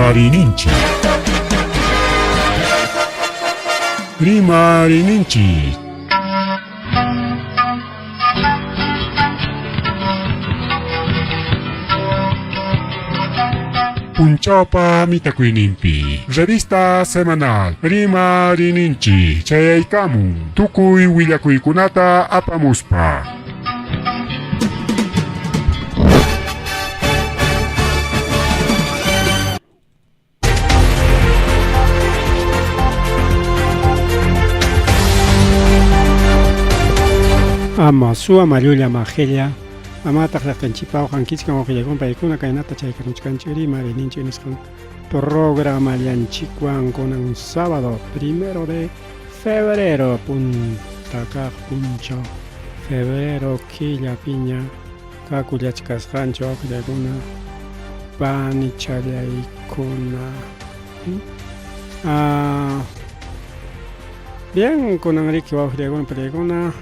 Rimariyninchik. Rimariyninchik. Punchawpa mitakuyninpi revista semanal Rimariyninchik chayaykamun tukuy willakuykunata apamuspa. Ama suwa mallulla majella amataq llaqtanchikpa uqankichkan wawqillakuna paykuna kaynata chaykamuchkanchik rimariyninchik nisqan programallanchikwan kunan sábado primero de febrero punta kaq punchaw febrero killapiña kakullachkasqanchik wawqillaykuna panichallaykuna. Ah, bien, kunan riki wawqillaykuna panillaykuna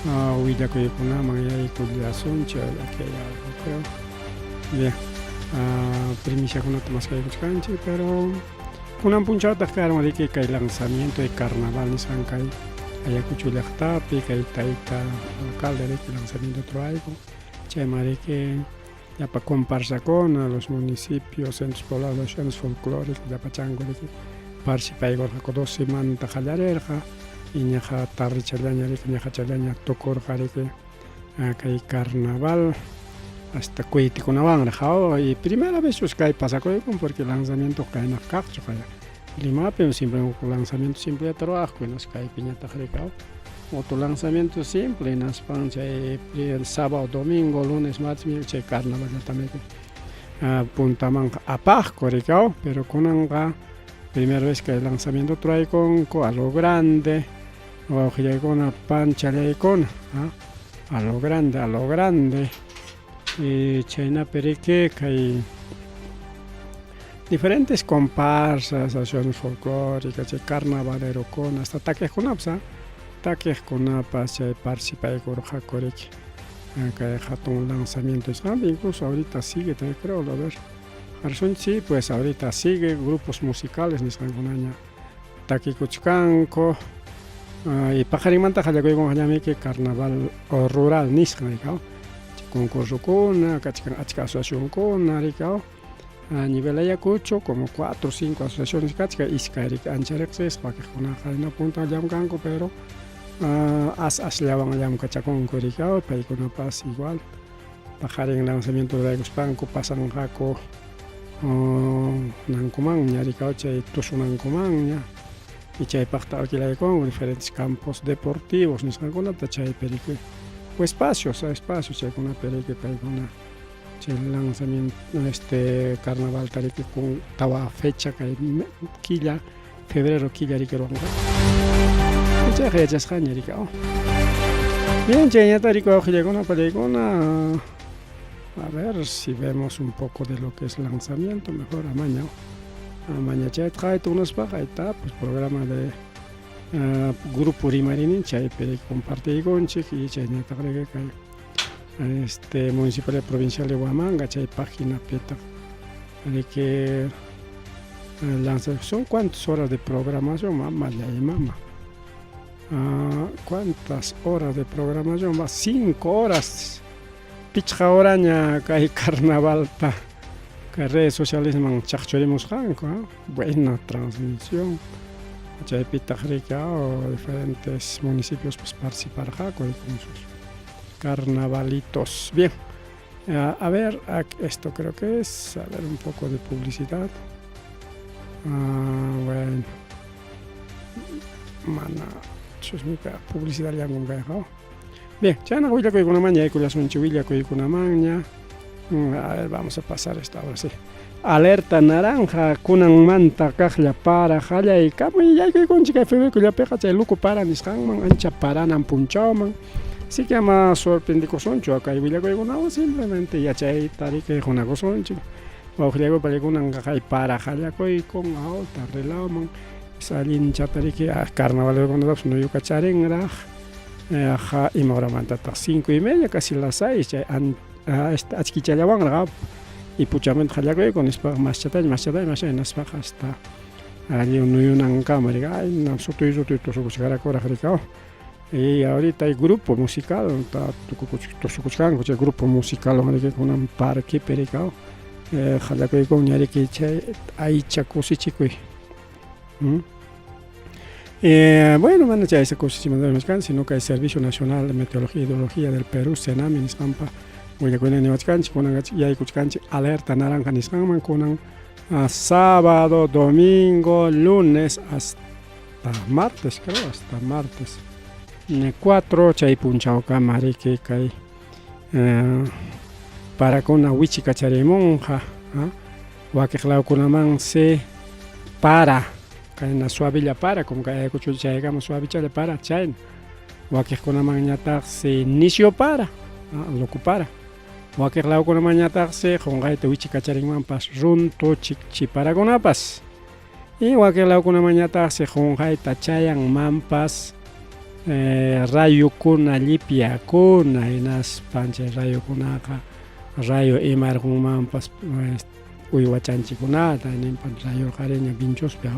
ah, willakuykunaman yaykullasunchik aquí hay algo creo. Bien, ah, primiciakunata maskaykuchkanchik pero kunan punchawtaq karun riki kay lanzamiento de carnaval nisqan kay Ayacucho llaqtapi kay tayta alcalde riki lanzamiento traigo chayman riki llapa comparsakuna los municipios centros poblados asociaciones folclóricas llapachanku riki participaykurqaku docemanta qallarirqa y ñaqa tardechallaña riki ñaqachallaña tukurqa riki kay carnaval hasta cohetekunawanraq y primera vez kay pasakuykun porque lanzamiento kaynaq kaqchu Limapim siempre lanzamiento simpleta ruwaqku hinaspa kaypiñataq rikaw otro lanzamiento simple hinaspan chay sábado domingo lunes martes miércoles chay carnavallatami puntamanqa apaqku rikaw pero kunanqa primera vez kay lanzamiento traykunku a lo grande wawqillaykuna panchallaykuna a lo grande a lo grande y chaynapi riki kay diferentes comparsas, asociaciones folclóricas, chay carnavalerokuna, hasta takiqkunapas, takiqkunapas chay participaykurqaku riki kay hatun lanzamiento nisqanpi, incluso ahorita sigue también creo, a ver, sí, pues ahorita sigue grupos musicales nisqankunaña takikuchkanku y paqarinmanta qallakuykunqañamiki carnaval rural nisqan rikaw concursokuna kachkan achka asociacionkuna rikaw a nivel Ayacucho como 4 o 5 asociaciones kachkan iskay riki ancha riqsisqa wakiqkunaqa hina punta llamkanku pero as asllawan llamkachakunku rikaw paykunapas igual paqarin lanzamiento ruraykuspanku pasanqaku nankumanña rikaw chay tusunankumanña y chaypaqta alquilaykunku diferentes campos deportivos nisqankunata chaypi riki o espacios espacios chaykunapi riki paykuna chay lanzamiento este carnavalta riki kun tawa fecha kay killa febrero killa riki ruwanqa chayqa yachasqaña riki bien chayñata riki wawqillakuna pallaykuna a ver si vemos un poco de lo que es lanzamiento mejor amaña amaña chayta qaytunaspaqa ahí está pues programa de grupo Rimarini chaypi compartiykunchik y chayñataq riki kay este Municipalidad Provincial de Huamanga chay paginapitaq riki lanza son cuántas horas de programación mamallay mama cuántas horas de programación va 5 horas pichqa horaña kay carnavalta kay redes socialesman chaqchurimusqanku buena transmisión chaypitaq riki diferentes municipios pues participarqaku con sus carnavalitos bien a ver esto creo que es a ver un poco de publicidad bueno mana chusmika publicidad llankum kayqa bien chaynaqa willakuykunamanña yaykullasunchik willakuykunamanña a ver vamos a pasar esto ahora sí alerta naranja kunanmanta kaqlla para qallaykamuy yaykuykunchik kay febrero killapiqa chay luku para nisqanman ancha paranan punchawman así que ama sorprendikusunchu kay willakuykunawan simplemente yachayta riki qunakusunchik wawqillayku paykunanqa kay para qallakuykun tarde lawman allinchata riki carnavalkunatapas nuyukacharinraq ima horamantataq 5:30 casi las 6 chay achkichallawanraq. Ipuchamanta qallakuyku nispaqa maschataña maschataña maschataña hinaspaqa hasta lliw nuyunankama riki ayna sutuy sutuy tusukuchkarakuraq riki y ahorita hay grupo musical tusukuchkanku chay grupo musicalwan riki kunan parquepi riki qallakuykunña riki chay aycha kusichikuy. Bueno, mana chay aycha kusichiymanta rimachkanchik, sino kay Servicio Nacional de Meteorología y Hidrología del Perú, SENAMHI nisqanpa willakuynin niwachkanchik, kunan yaykuchkanchik alerta naranja nisqanman, kunan sábado, domingo, lunes hasta martes, creo, hasta martes 4 chay punchawkama riki kay parakuna wichi kacharimunqa, wakiq lawkunamansi para, kayna suavilla para, como kay Ayacucho chaykama suavichalla para, chayna, wakiqkunamanñataqsi nisyu para, loco para, wakiq lawkunamanñataqsi qunqayta wichi kacharinmanpas runtu chikchi parakunapas, y wakiq lawkunamanñataqsi qunqayta chayanmanpas rayukuna llipyakuna, hinaspan chay rayukunaqa rayo imarqunmanpas uywachanchikunata, ninpan rayurqariña Vinchospi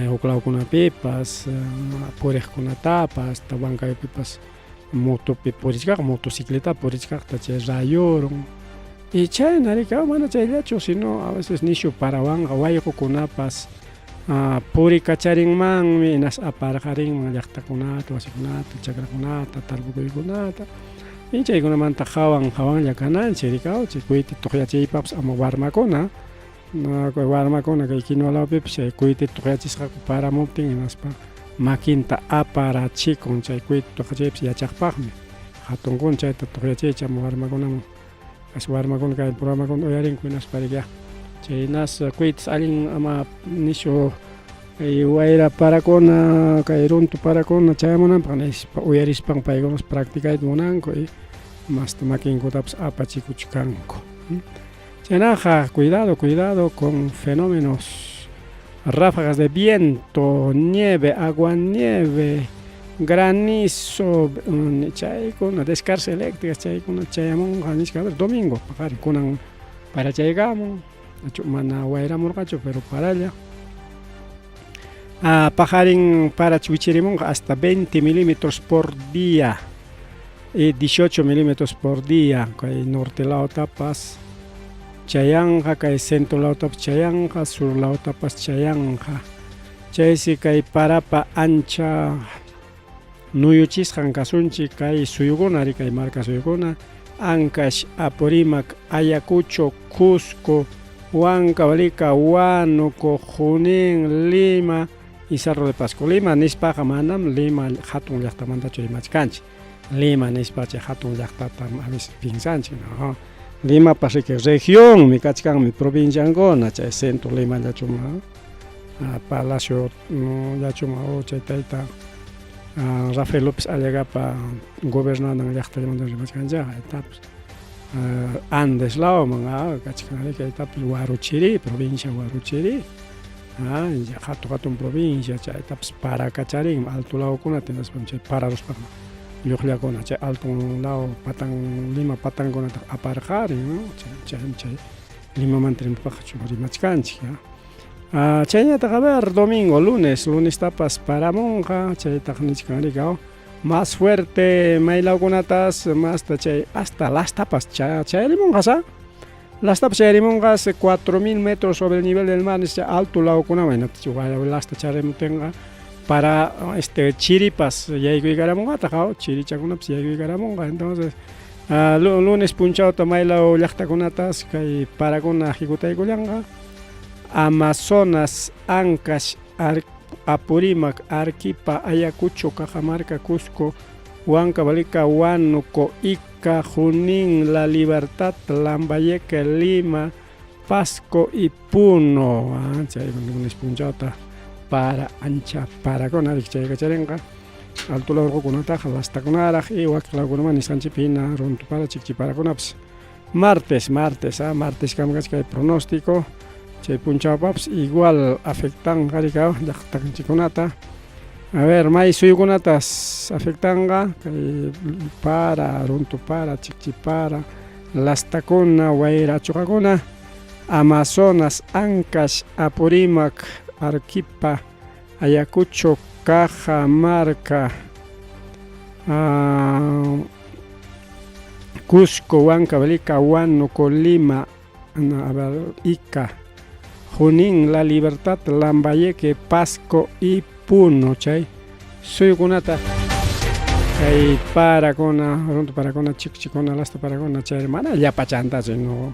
huk lawkunapipas puriqkunatapas hasta Huancayopipas motopi purichkaq motocicletapi purichkaqta chay rayurun y chayna riki mana chayllachu sino a veces nishu parawanqa wayqukunapas purikacharinmanmi hinas aparqarinman llaqtakunata wasikunata chakrakunata tarpukuykunata y chaykunamanta qawan qawanlla kananchik riki chay kuyti tuqyachiypaqpas ama warmakuna warmakuna kay quinua lawpipas chay kuyti tuqyachisqaku paramuptin hinaspa makinta aparachikun chay kuyti tuqyachiypas yachaqpaqmi hatunkuna chayta tuqyachiychik ama warmakunaman as warmakuna kay programakuna uyarinku hinaspa riki chaynas kuytis allin ama nishu wayra parakuna kay runtu parakuna chayamunanpaq nispa uyarispan paykunas practicayta munanku y masta makinkutapas apachikuchkanku. Chaynaqa cuidado, cuidado con fenómenos, ráfagas de viento, nieve, agua nieve, granizo, chaykuna, descargas eléctricas chaykuna chayamunqa nisqa, a ver, domingo paqarin kunan parachaykamun, mana wayramurqachu pero paralla. Paqarin parach wichirimunqa hasta 20 milímetros por día y 18 milímetros por día kay norte lawtapas chayanqa, kay centro lawtapas chayanqa, sur lawtapas chayanqa. Chaysi kay parapa ancha nuyuchisqan kasunchik kay suyukuna, kay marka suyukuna, Ancash, Apurímac, Ayacucho, Cusco, Huancavelica, Huánuco, Junín, Lima y Cerro de Pasco. Lima nispaqa manam Lima hatun llaqtamantachu rimachkanchik. Lima nispa chay hatun llaqtata a veces piensanchik, no? Limapas riki regionmi kachkanmi provinciankuna, chay centro Lima llachuma, Palacio llachuma o chay tayta Rafael López Aliagapa gobernanan llaqtallamanta rimachkanchik, tapas Andes lawman kachkan riki tapas Huarochirí, provincia Huarochirí, hatun hatun provincia, chaytapas parakacharin alto lawkunata hinaspa chay pararuspa lluqllakuna chay alto law patan Lima patankunata aparqarin, no? Chay chay Limamanta rimapaqchu rimachkanchik. Chayñataq a ver domingo, lunes, lunestapas paramunqa, chaytaq nichkan riki más fuerte maylawkunatas masta chay hasta lastapas chayarimunqas, lastapas chayarimunqas 4000 metros sobre el nivel del mar, alto lawkunaman lasta charimuptinqa para chiripas yaykuykaramunqataq, chirichakunapas yaykuykaramunqa. Entonces lunes punchawta maylaw llaqtakunatas kay parakuna hikutaykullanqa Amazonas, Ancash, Apurímac, Arequipa, Ayacucho, Cajamarca, Cusco, Huancavelica, Huánuco, Ica, Junín, La Libertad, Lambayeque, Lima, Pasco y Puno. Chay lunes punchawta para ancha parakuna chaykacharinqa alto law urqukunataqa lastakunaraq y wakiq lawkunaman nisqanchikpi hina runtu para chikchi parakunapas. Martes, martes, martes kama kay pronóstico chay punchawpapas igual afectanqa riki llaqtanchikkunata. A ver, may suyukunatas afectanqa kay para, runtu para, chikchi para, lastakuna, wayra achuqakuna, Amazonas, Ancash, Apurímac, Arequipa, Ayacucho, Cajamarca, Cusco, Huancavelica, Huánuco, Lima, a ver, Ica, Junín, La Libertad, Lambayeque, Pasco y Puno, chay suyukunata kay parakuna, runtu parakuna, chikchikuna, lasta parakuna, chay mana llapachantachu, no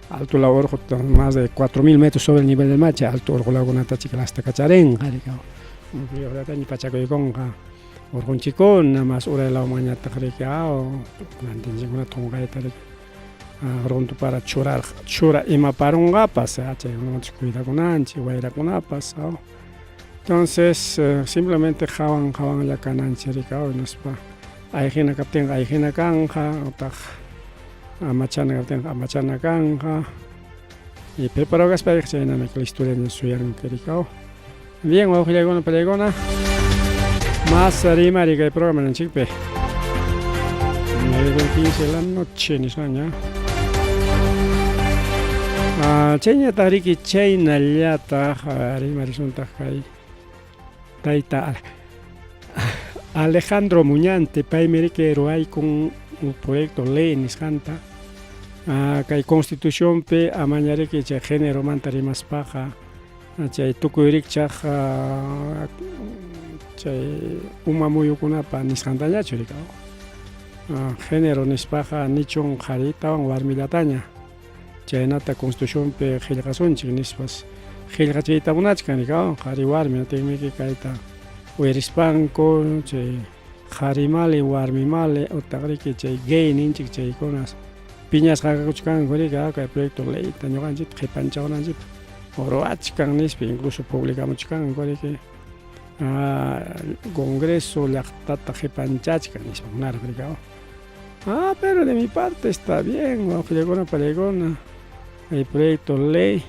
alto law urqu más de 4000 metros sobre el nivel del mar, chay alto urqu lawkunata chik lasta kacharinqa, riki pachakuykunqa urqunchikkuna, mas uray lawmanñataq riki aw plantinchikkunata qunqayta riki runtu para churarqa chura ima parunqapas chaykunamantas cuidakunanchik wayrakunapas aw entonces simplemente qawan qawanlla kananchik riki aw nispa ayqina kaptinqa ayqina kanqa utaq amachana kaptinqa amachana kanqa y preparado kaspayqa chaynami listollaña suyanki riki aw bien wawqillaykuna pallaykuna más rimari kay programanchikpi 9:15 de la noche nisqaña chayñataq riki chaynallataq rimarisuntaq kay tayta Alejandro Muñante paymi riki ruwaykun proyecto ley nisqanta kay constitucionpi amaña riki chay generomanta rimaspaqa chay tukuy rikchaq chay uma muyukunapa nisqantañachu riki género nispaqa nichun qharitawan warmillataña chaynata constitucionpi qillqasunchik nispas qillqachiyta munachkan riki qhari warmi atinmiki kayta uyarispanku chay qhari mali warmi mali utaq riki chay gay ninchik chaykunas piñasqa kakuchkanku riki kay proyecto leyta ñuqanchikta qhipanchawananchikpaq ruwachkan nispa incluso publicamuchkanku riki Congreso llaqtata qhipanchachkan nispa munaraq riki pero de mi parte está bien wawqillaykuna pallaykuna kay proyecto ley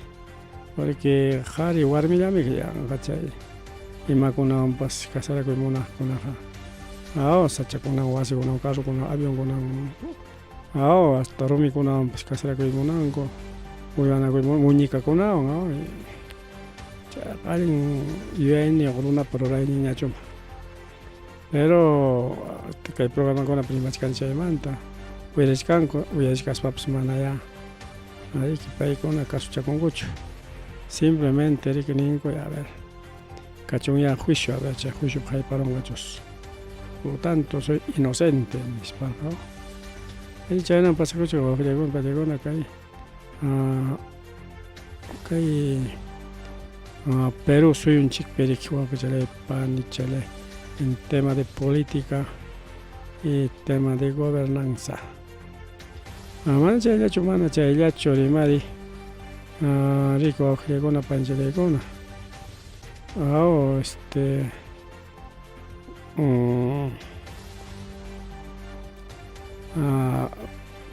porque qhari warmillami yanqa chay imakunawanpas casarakuy munaqkunaqa aw sachakunawan wasikunawan carrokunawan avionkunawan aw hasta rumikunawanpas casarakuy munanku uywanakuy muñecakunawan aw chayqa allin yuyayniyuq runapa rurayninñachuma pero kay programakunapi rimachkanchik chaymanta uyarichkanku uyarichkaspapas manayá riki paykuna kasuchakunkuchu simplemente riki ninku a ver kachunyá juicio a ver chay juiciopi hayparunqachus por lo tanto soy inocente nispaqa y chaynan pasakuchkan wawqillaykuna pachaykuna kay kay Perú suyunchikpi riki wawqichalay panichalay en tema de política y tema de gobernanza mana chayllachu mana chayllachu rimari riki wawqillaykuna panichalaykuna aw este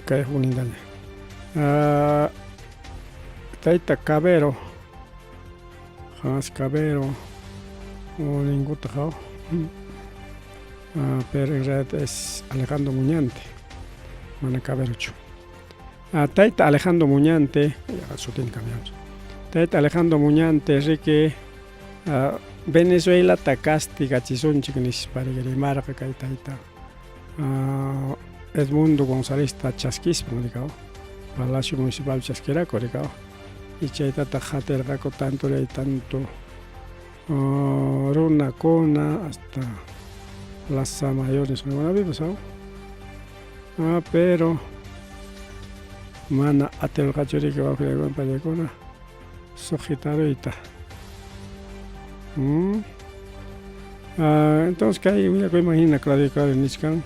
kay huknintaña tayta Cabero Hans Cabero ninkutaq aw pero en realidad es Alejandro Muñante mana Caberochu tayta Alejandro Muñante sutin cambiamos tayta Alejandro Muñante riki Venezuelata castigachisunchik nispa rimarqa kay tayta Edmundo Gonzalezta chaskispan rikaw Palacio Municipal chaskiraku rikaw y chaytataq hatirqaku tanto y tanto runakuna hasta Plaza Mayor nisqankunapipas aw pero mana atirqachu riki wawqillaykuna pallaykuna sujetaruyta entonces kay willakuyman hina claro claro nichkan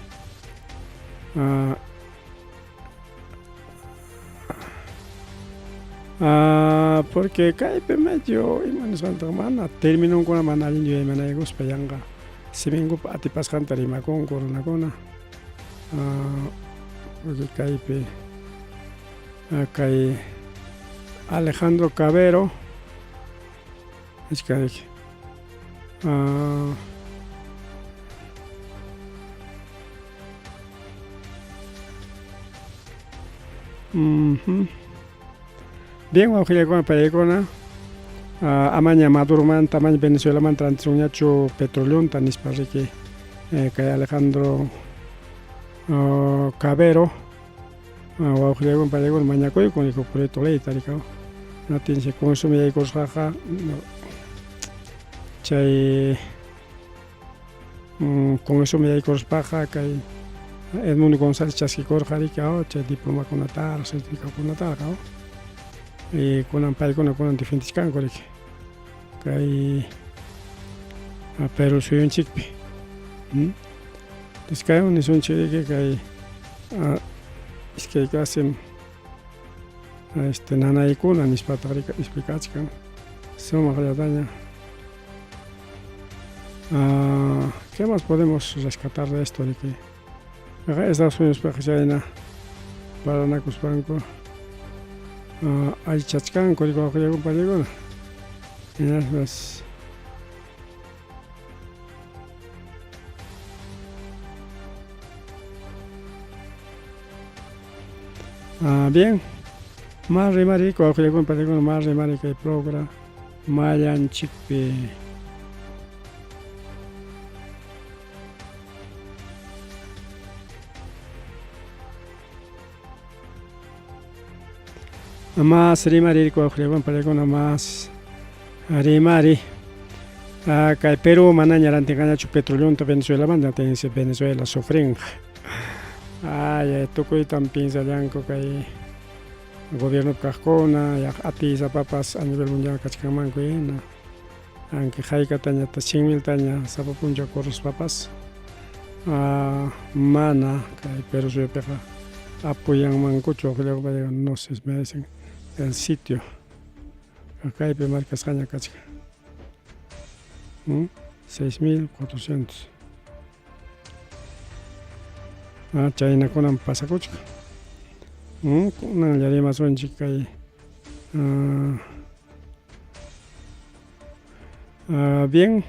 porque kaypi medio ima nisqantaqa mana terminonkuna mana allin yuyaymanaykuspa yanqa siminkupa atipasqanta rimakunku runakuna porque kaypi kay Alejandro Cabero nichkan Bien, wawqillaykuna, payaykuna, amaña Maduromanta, amaña Venezuelamanta rantisunñachu petroleonta nispa riki kay Alejandro Cabero wawqillaykuna, payaykuna mañakuykun riki proyecto leyta riki. Natinsi consume yaykusqaqa chay consume yaykuruspaqa kay Edmundo González chaskikurqa riki chay diplomakunataraq certificadokunataraq y kunan paykuna kunan defendichkanku riki kay Perú suyunchikpi. Entonces kaywan nisunchik riki kay iskay clase nanaykuna nispataq riki explicachkan sumaqllataña. ¿Qué más podemos rescatar de esto? Riki Estados Unidospiqa chayna paranakuspanku allichachkanku riki wawqillaykuna paniykuna hinaspas bien más rimariyku wawqillaykuna paniykuna más rimariy kay programallanchikpi. Más rimarirku wawqillaykuna paniykuna más rimari kay Perú manaña rantinqañachu petroleonta Venezuelamanta tense Venezuela sufrinqa. Ay, tukuytam piensallanku kay gobiernopi kaqkuna atiysapapas a nivel mundial kachkanmanku hina. Aunque haykataña cien miltaña sapa punchaw corruspapas mana kay Perú suyupiqa apoyanmankuchu wawqillaykuna no se merecen el sitio. Kaypi marcasqaña kachkan. 6400. Chaynakunam pasakuchkan. Kunanlla rimasunchik kay bien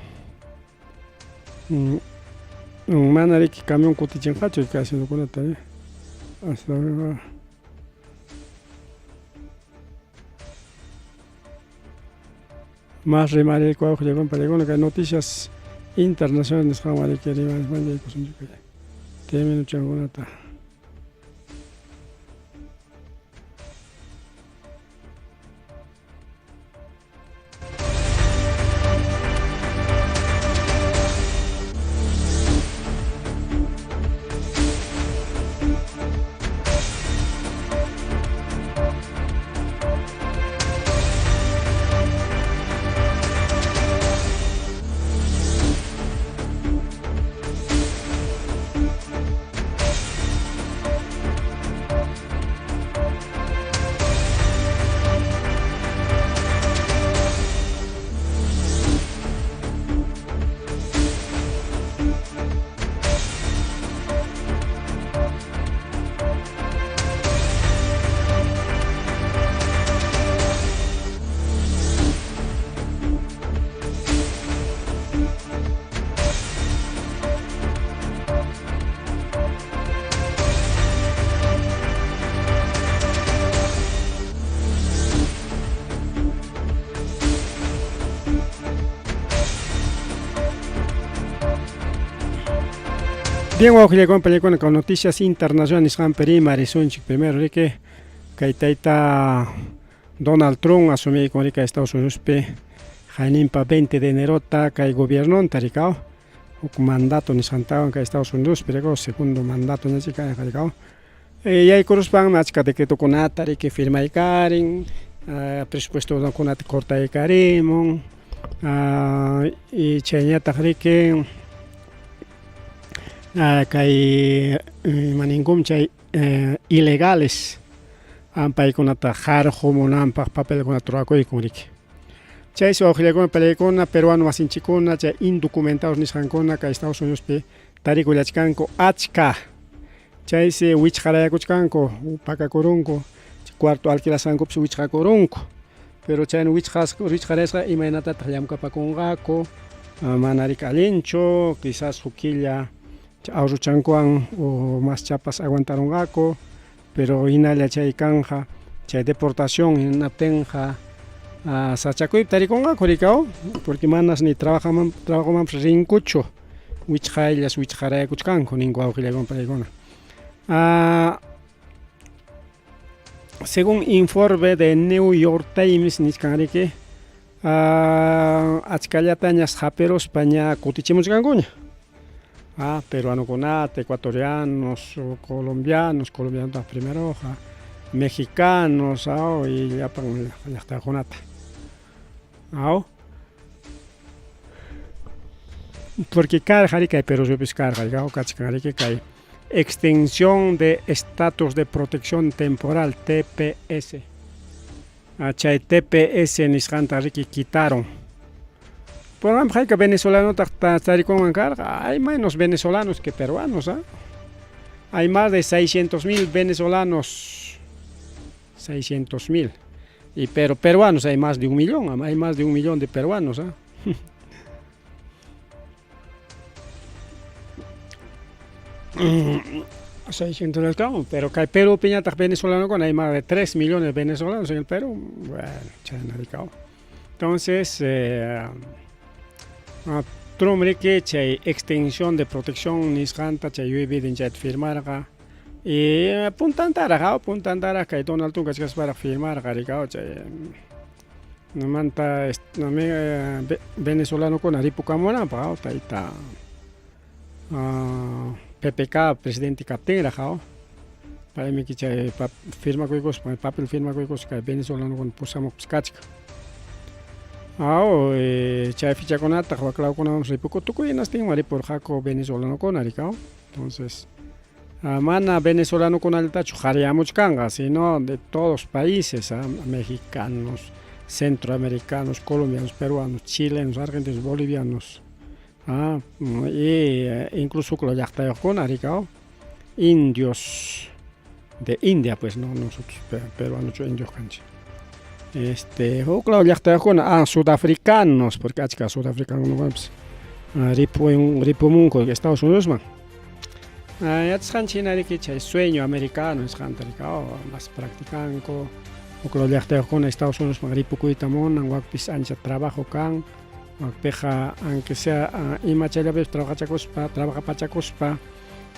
mana riki camión kutichinqachu kay haciendakunata hasta más rimariyku wawqillaykuna paniykuna kay noticias internacionales nisqanwan riki rimarispa yaykusunchik kay término chankunata. Bien, wawqillaykuna paniykuna con noticias internacionales nisqanpi rimarisunchik primero riki kay tayta Donald Trump asumiykun riki Estados Unidospi hayninpa 20 de enerota kay gobiernonta rikaw huk mandato nisqantawan kay Estados Unidospi rikaw segundo mandato ñachik kayqa rikaw yaykuruspanmi achka decretokunata riki firmaykarin presupuestokunata cortaykarimun y chayñataq riki kay imaninkum chay ilegales paykunata harqumunanpaq papelkunata rurakuykun riki. Chaysi wawqillaykuna paniykuna peruano masinchikkuna chay indocumentados nisqankuna kay Estados Unidospi tarikullachkanku achka. Chaysi wichqarayakuchkanku pakakurunku cuarto alquilasqankupis wichqakurunku. Pero chayna wichqarayasqa imaynatataq llamkapakunqaku mana riki allinchu quizás huk killa ahorruchankuwan o maschapas aguantarunqaku. Pero hinalla chay kanqa chay deportación hinaptinqa sachakuypi tarikunqaku rikaw porque manas ni trabajaman trabajomanpas rinkuchu wichqayllas wichqarayakuchkanku ninku wawqillaykuna paykuna. Según informe de New York Times nichkan riki achkallatañas hapiruspa ña kutichimuchkankuña. Peruanokunata, ecuatorianos, colombianos, colombianotaq primeroqa, mexicanos, aw, y llapan llaqtakunata. Aw. Porque karqa riki kay Perú suyupis karqa kachkan riki kay extensión de estatus de protección temporal TPS. Chay TPS nisqanta riki quitaron. Por ejemplo, hayka venezolanotaq tarikunman karqa, hay menos venezolanos que peruanos, ¿ah? Hay más de 600.000 venezolanos, 600.000. Y pero peruanos hay más de 1 millón, hay más de 1 millón de peruanos, ¿ah? 600 pero kay Perú piñataq venezolano hay más de 3 millones de venezolanos en el Perú. Bueno, chayna rikaw. Entonces, Trump riki chay extensión de protección nisqanta chay Joe Biden chayta firmarqa y puntantaraq puntantaraq kay Donald Trump kachkasparaq firmarqa rikaw chay manta venezolanokuna ripukamunanpaq tayta PPK presidente kaptinraq paymi chay firmakuykuspa papel firmakuykuspa kay venezolanokuna pusamuqpas kachkan. Aw, chay fichakunataq waklawkunamanpas ripuku tukuy hinastinman ripurqaku venezolanokuna rikaw. Entonces, mana venezolanokunallatachu qariyamuchkanqa, sino de todos países, mexicanos, centroamericanos, colombianos, peruanos, chilenos, argentinos, bolivianos, y incluso huk llaqtayuqkuna rikaw, indios de India, pues no nosotros peruanos indios kanchik. Huk law llaqtayuqkuna, sudafricanos, porque achka sudafricanokunapas ripumunku Estados Unidosman. Yachasqanchik hina riki chay sueño americano nisqanta rikaw mas practicanku huk law llaqtayuqkuna Estados Unidosman ripukuyta munan, wakpis ancha trabajo kan, wakpiqa aunque sea imachallapipas trabajachakuspa, trabajapachakuspa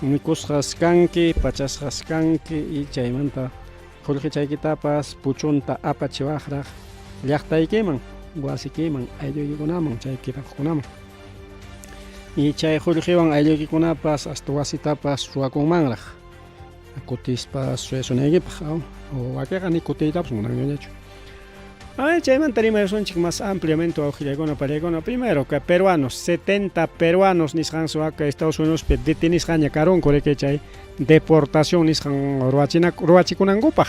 mikusqas kanki, pachasqas kanki y chaymanta qullqichaykitapas puchunta apachiwaqraq llaqtaykiman, wasiykiman, aylluykikunaman, chay quedaqkunaman. Y chay qullqiwan aylluykikunapas hasta wasitapas ruwakunmanraq kutispa suyasunaykipaq o wakinqa ni kutiytapas munanñachu. Ay, chaymanta rimasunchik más ampliamente wawqillaykuna pariykuna. Primero que peruanos, 70 peruanos nisqansi waka Estados Unidospi detenisqaña karunku riki chay deportación nisqan ruwachikunankupaq.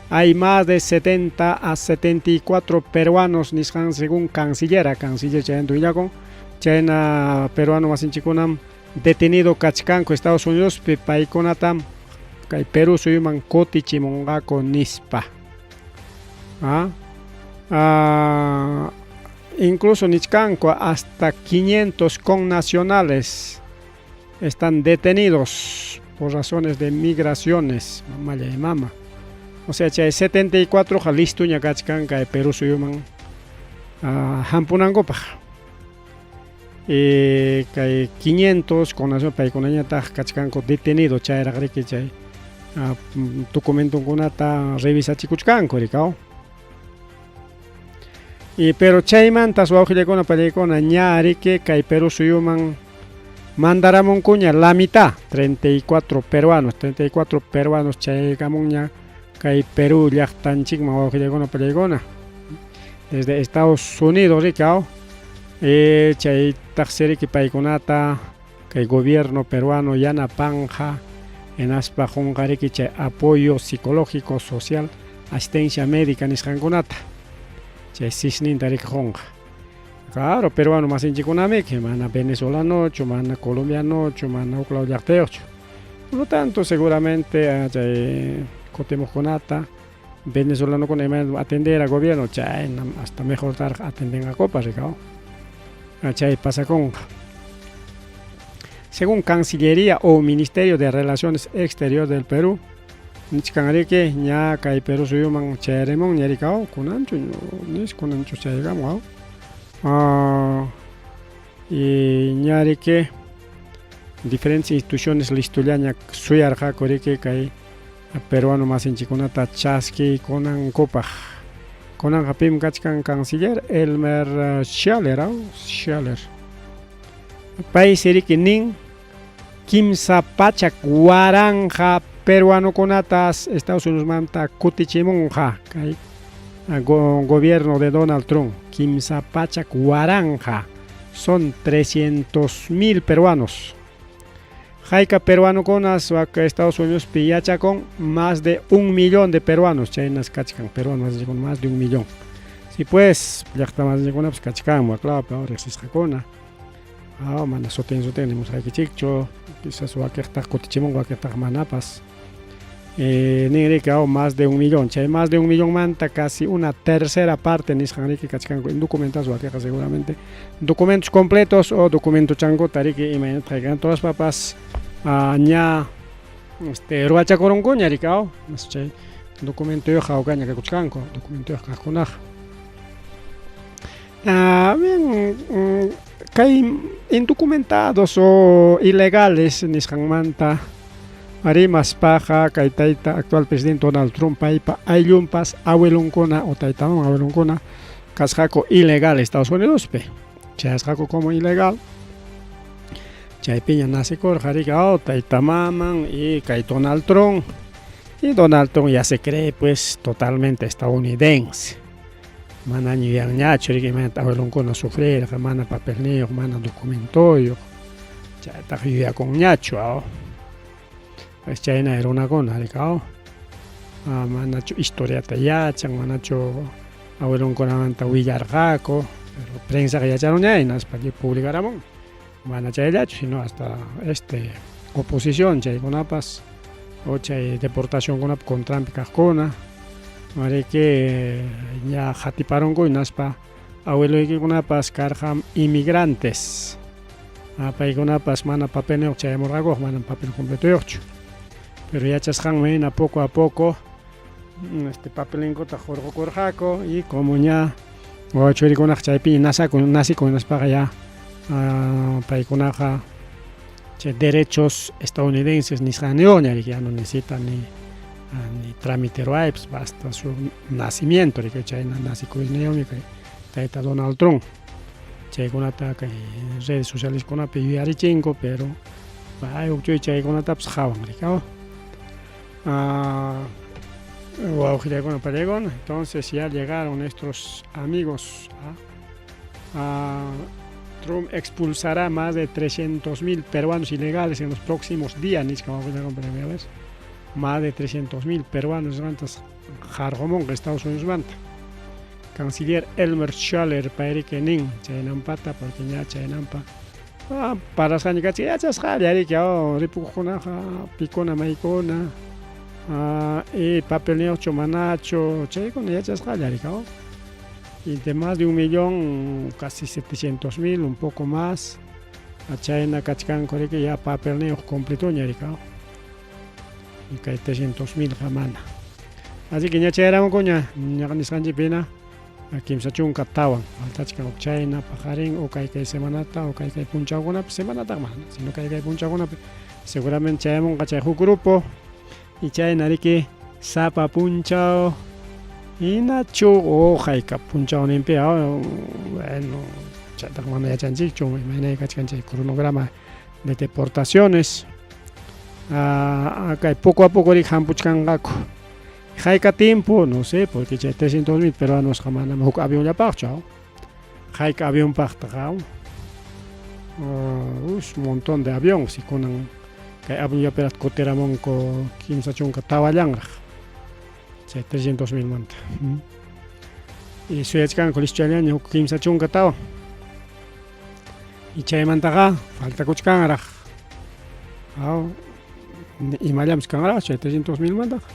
Hay más de 70 a 74 peruanos nisqan según canciller, canciller chaymanta willakun, chayna peruano masinchikkunam detenido kachkanku Estados Unidospi paykunatam kay Perú suyuman kutichimunqaku nispa. Incluso nichkanku hasta 500 connacionales están detenidos por razones de migraciones, mamalla y mama. O sea, chay 74 listuña kachkan kay Perú suyuman hampunankupaq. Kay 500 connacionales paykunañataq kachkanku detenido chayraq riki chay documentonkunata revisachikuchkanku rikaw. Y pero chaymantas wawqillaykuna pallaykuna ña riki kay Perú suyuman mandaramunkuña la mitad, 34 peruanos, 34 peruanos chayaykamunña kay Perú llaqtanchikman wawqillaykuna pallaykuna. Desde Estados Unidos rikaw, chaytaqsi riki paykunata kay gobierno peruano yanapanja hinaspa qunqa riki chay apoyo psicológico, social, asistencia médica nisqankunata. Chay sisninta riki qunqa. Claro, peruano masinchikkunamiki, mana venezolanochu, mana colombianochu, mana huk law llaqtayuqchu. Por lo tanto, seguramente chay kutimuqkunata venezolanokuna imayna atender a gobierno chayna hasta mejor taraq atendenqakupas rikaw. Chay pasakunqa. Según Cancillería o Ministerio de Relaciones Exteriores del Perú, Nichkanriki ña kay Perú suyuman chayarimunña rikaw kunanchu nis kunanchu chayakamun aw y ña riki diferentes instituciones listollaña suyarqaku riki kay peruano masinchikunata chaskiykunankupaq. Kunanqa pim kachkan canciller Elmer Schaller aw Schaller. Paysi riki nin 300,000 peruanokunatas Estados Unidosmanta kutichimunqa kay gobierno de Donald Trump. 300,000 son 300,000 peruanos. Hayka peruanokunas wak Estados Unidospi yachakun más de 1 millón de peruanos chaynas kachkan peruanos más de 1 millón. Si pues llaqta masinchikkunapas kachkan waklawpi riqsisqakuna. Mana sutin sutin nimusqaykichikchu quizás wakiqtaq kutichimunqa wakiqtaq manapas. Ninriki más de 1 millón chay más de 1 millonmanta casi una tercera parte nisqanriki kachkanku indocumentados wakiqa seguramente documentos completos o documento chankuta riki imaynataq kaykan todas ña ruwachakurunkuña riki chay documentoyuq hawkaña kakuchkanku documentoyuq kaqkunaqa. Bien, kay indocumentados o ilegales nisqanmanta rimaspaqa kay tayta actual presidente Donald Trump paypa ayllunpas abuelonkuna o tayta mama abuelonkuna kasqaku ilegal Estados Unidospi chayasqaku como ilegal chaypiña nacikurqa riki tayta maman y kay Donald Trump y Donald Trump ya se cree pues totalmente estadounidense manaña yuyanñachu riki imaynata abuelonkuna sufrirqa mana papelniyuq mana documentoyuq chaytaqa yuyakunñachu pues chayna runakuna riki manachu historiata yachan manachu abuelonkunamanta willarqaku pero prensaqa yacharuña hinaspa publicaramun mana chayllachu sino hasta oposición chaykunapas o chay deportacionkunapa contranpi kaqkuna riki ña qatiparunku hinaspa abueloykikunapas karqan inmigrantes paykunapas mana papelniyuq chayamurqakuq mana papel completoyuqchu pero yachasqanman hina poco a poco papelinkuta hurqukurqaku y como ña wawa churikunaqa chaypiña nacikun hinaspaqa ya paykunaqa chay derechos estadounidenses nisqanniyuqña riki ya no necesita ni trámite ruwaypas basta su nacimiento riki chayna nacikuyniyuqmi kay tayta Donald Trump chaykunata kay redes socialeskunapi yuyarichinku pero pay huk chuy chaykunatapas qhawan riki wawqillaykuna pallaykuna entonces ya llegaron nuestros amigos Trump expulsará más de 300,000 peruanos ilegales en los próximos días nisqa wawqillaykuna ves más de 300,000 peruanos mantas qarqumunqa Estados Unidos manta canciller Elmer Schaller payriki nin chaynampata porque ña chaynampa parasqaña kachkan yachasqalla riki ripukuqkunaqa pikuna maykuna y papelniyuqchu manachu chaykuna yachasqalla riki y de más de 1 millón casi 700,000 un poco más chayna kachkanku riki ya papelniyuq completoña riki y kay 300,000 qa mana así que ña chayaramunkuña ñaqa nisqanchikpi hina 34 faltachkan huk chayna paqarin o kay kay semanata o kay kay punchawkunapi semanataqa mana sino kay kay punchawkunapi seguramente chayamunqa chay huk grupo y chayna riki sapa punchaw hinachu o hayka punchawninpi bueno chaytaqa mana yachanchikchu imaynay kachkan chay cronograma de deportaciones kay poco a poco riki hampuchkanqaku hayka tiempo no sé porque chay 300,000 peruanosqa manam huk avionllapaqchu hayka avionpaqtaq un montón de avión si kunan kay avionllapiraq kutiramunku 34llanraq chay 300,000 manta y suyachkanku listollaña huk 34 y chaymantaqa faltakuchkanraq imallapas kanraq chay 300,000 mantaqa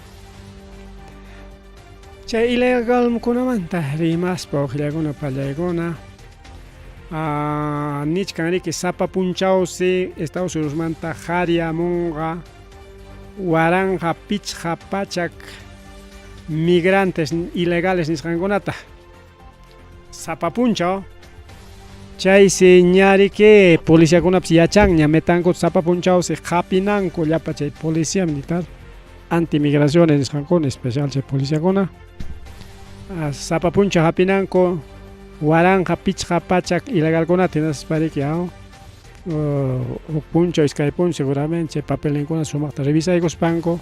chay ilegalkunamanta rimaspa wawqillaykuna pallaykuna nichkan riki sapa punchawsi Estados Unidosmanta qariyamunqa 1500 migrantes ilegales nisqankunata sapa punchaw. Chaysi ñariki policiakunapas yachanña metankuta sapa punchawsi qapinanku llapa chay policía militar antimigraciones nisqankuna especial chay policiakuna sapa punchaw hapinanku 1500 ilegalkunata hinaspariki huk punchaw iskay punchaw seguramente chay papelninkuna sumaqta revisaykuspanku